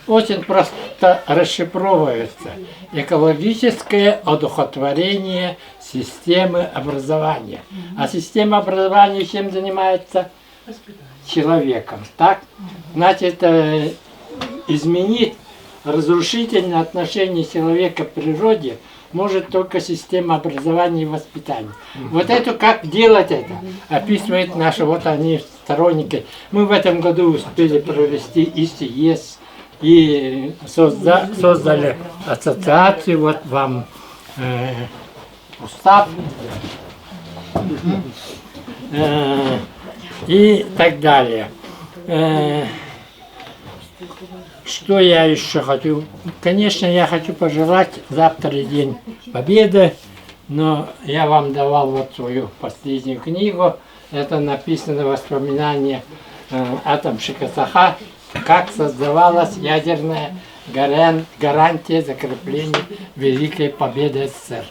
Очень просто расшифровывается. Экологическое одухотворение системы образования. А система образования чем занимается? Человеком. Так? Значит, изменить разрушительное отношение человека к природе может только система образования и воспитания. Вот это как делать это, описывает наши, вот они, сторонники. Мы в этом году успели провести и съезд, и создали ассоциацию, вот вам устав и так далее. Что я еще хочу? Конечно, я хочу пожелать завтра День Победы, но я вам давал вот свою последнюю книгу. Это написано воспоминания атомщика Саха, как создавалась ядерная гарантия закрепления Великой Победы СССР.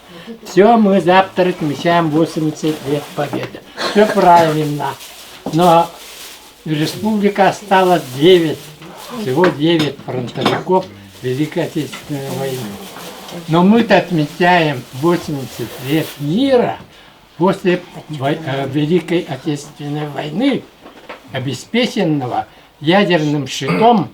Все, мы завтра отмечаем 80 лет Победы. Все правильно. Но республика осталось 9, всего 9 фронтовиков Великой Отечественной войны. Но мы-то отмечаем 80 лет мира после Великой Отечественной войны, обеспеченного ядерным щитом,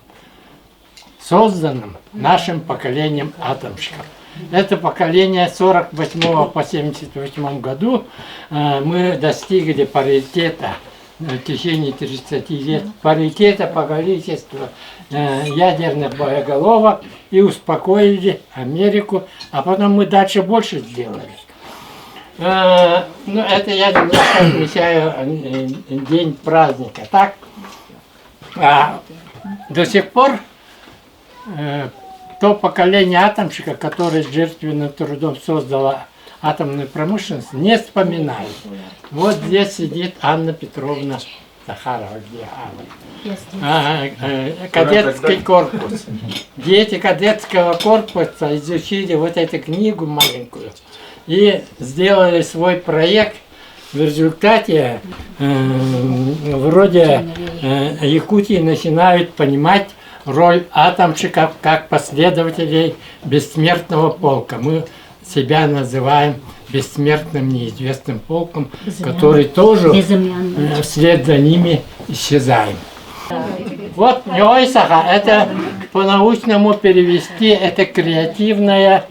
созданным нашим поколением атомщиков. Это поколение 48 по 78 году мы достигли паритета в течение 30 лет, паритета по количеству ядерных боеголовок и успокоили Америку, а потом мы дальше больше сделали. Ну, это я немножко отмечаю день праздника, так? А до сих пор то поколение атомщиков, которое жертвенным трудом создало атомную промышленность, не вспоминают. Вот здесь сидит Анна Петровна Захарова, где Анна? Кадетский корпус. Дети кадетского корпуса изучили вот эту книгу маленькую и сделали свой проект. В результате вроде Якутии начинают понимать роль атомщиков как последователей бессмертного полка. Мы себя называем бессмертным неизвестным полком, который тоже вслед за ними исчезаем. Вот Ньоҕой саха, это по-научному перевести, это креативное,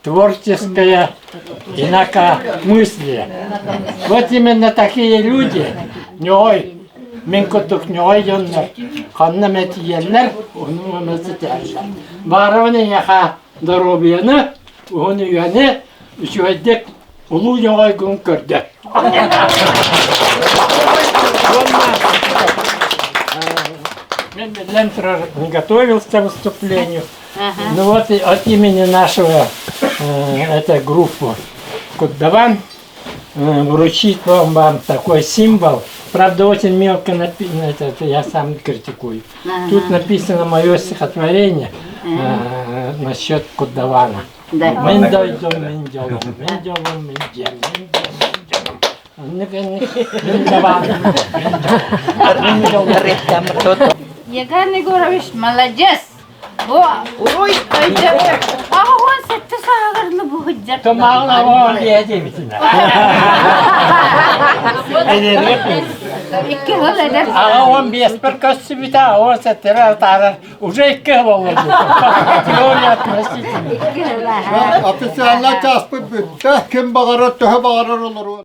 творческое инакомыслие. Вот именно такие люди, Ньоҕой, мин курдук ньоҕой дьоннор, ханна эмэ тиийэллэр, ону эмэ ситиһэллэр. Баҕарабын эйиэхэ доруобуйаны, уһун үйэни, үчүгэйдик улуу ньоҕойгун көрдөр. Уонна мен биллэн турар не готовился к выступлению. Ну вот и от имени нашего этой группы Куддаван вручить вам такой символ. Правда, очень мелко написано, это я сам критикую. Тут написано мое стихотворение насчет Куддавана. Мин дойдум, мин дьолум, мин дьолум, мин дьиэм, мин дьиэм, мин дьолум. Мин даван, мин дьолум, мин дьолум. Егор Егорович, молодец! Ой, аҕа сэттэ сааҕырлы бу сылдьар. Тумаҕын оҕо диэбитинэ. Икки сыл эдэр. Аҕа он биэспэр көссүбүтэ, он сэттэрэ атаарар. Уже икки сыл олорбут. Теория относительная. Официально чааспыт бүттэ. Ким баҕарар, төһө баҕарар олоруо.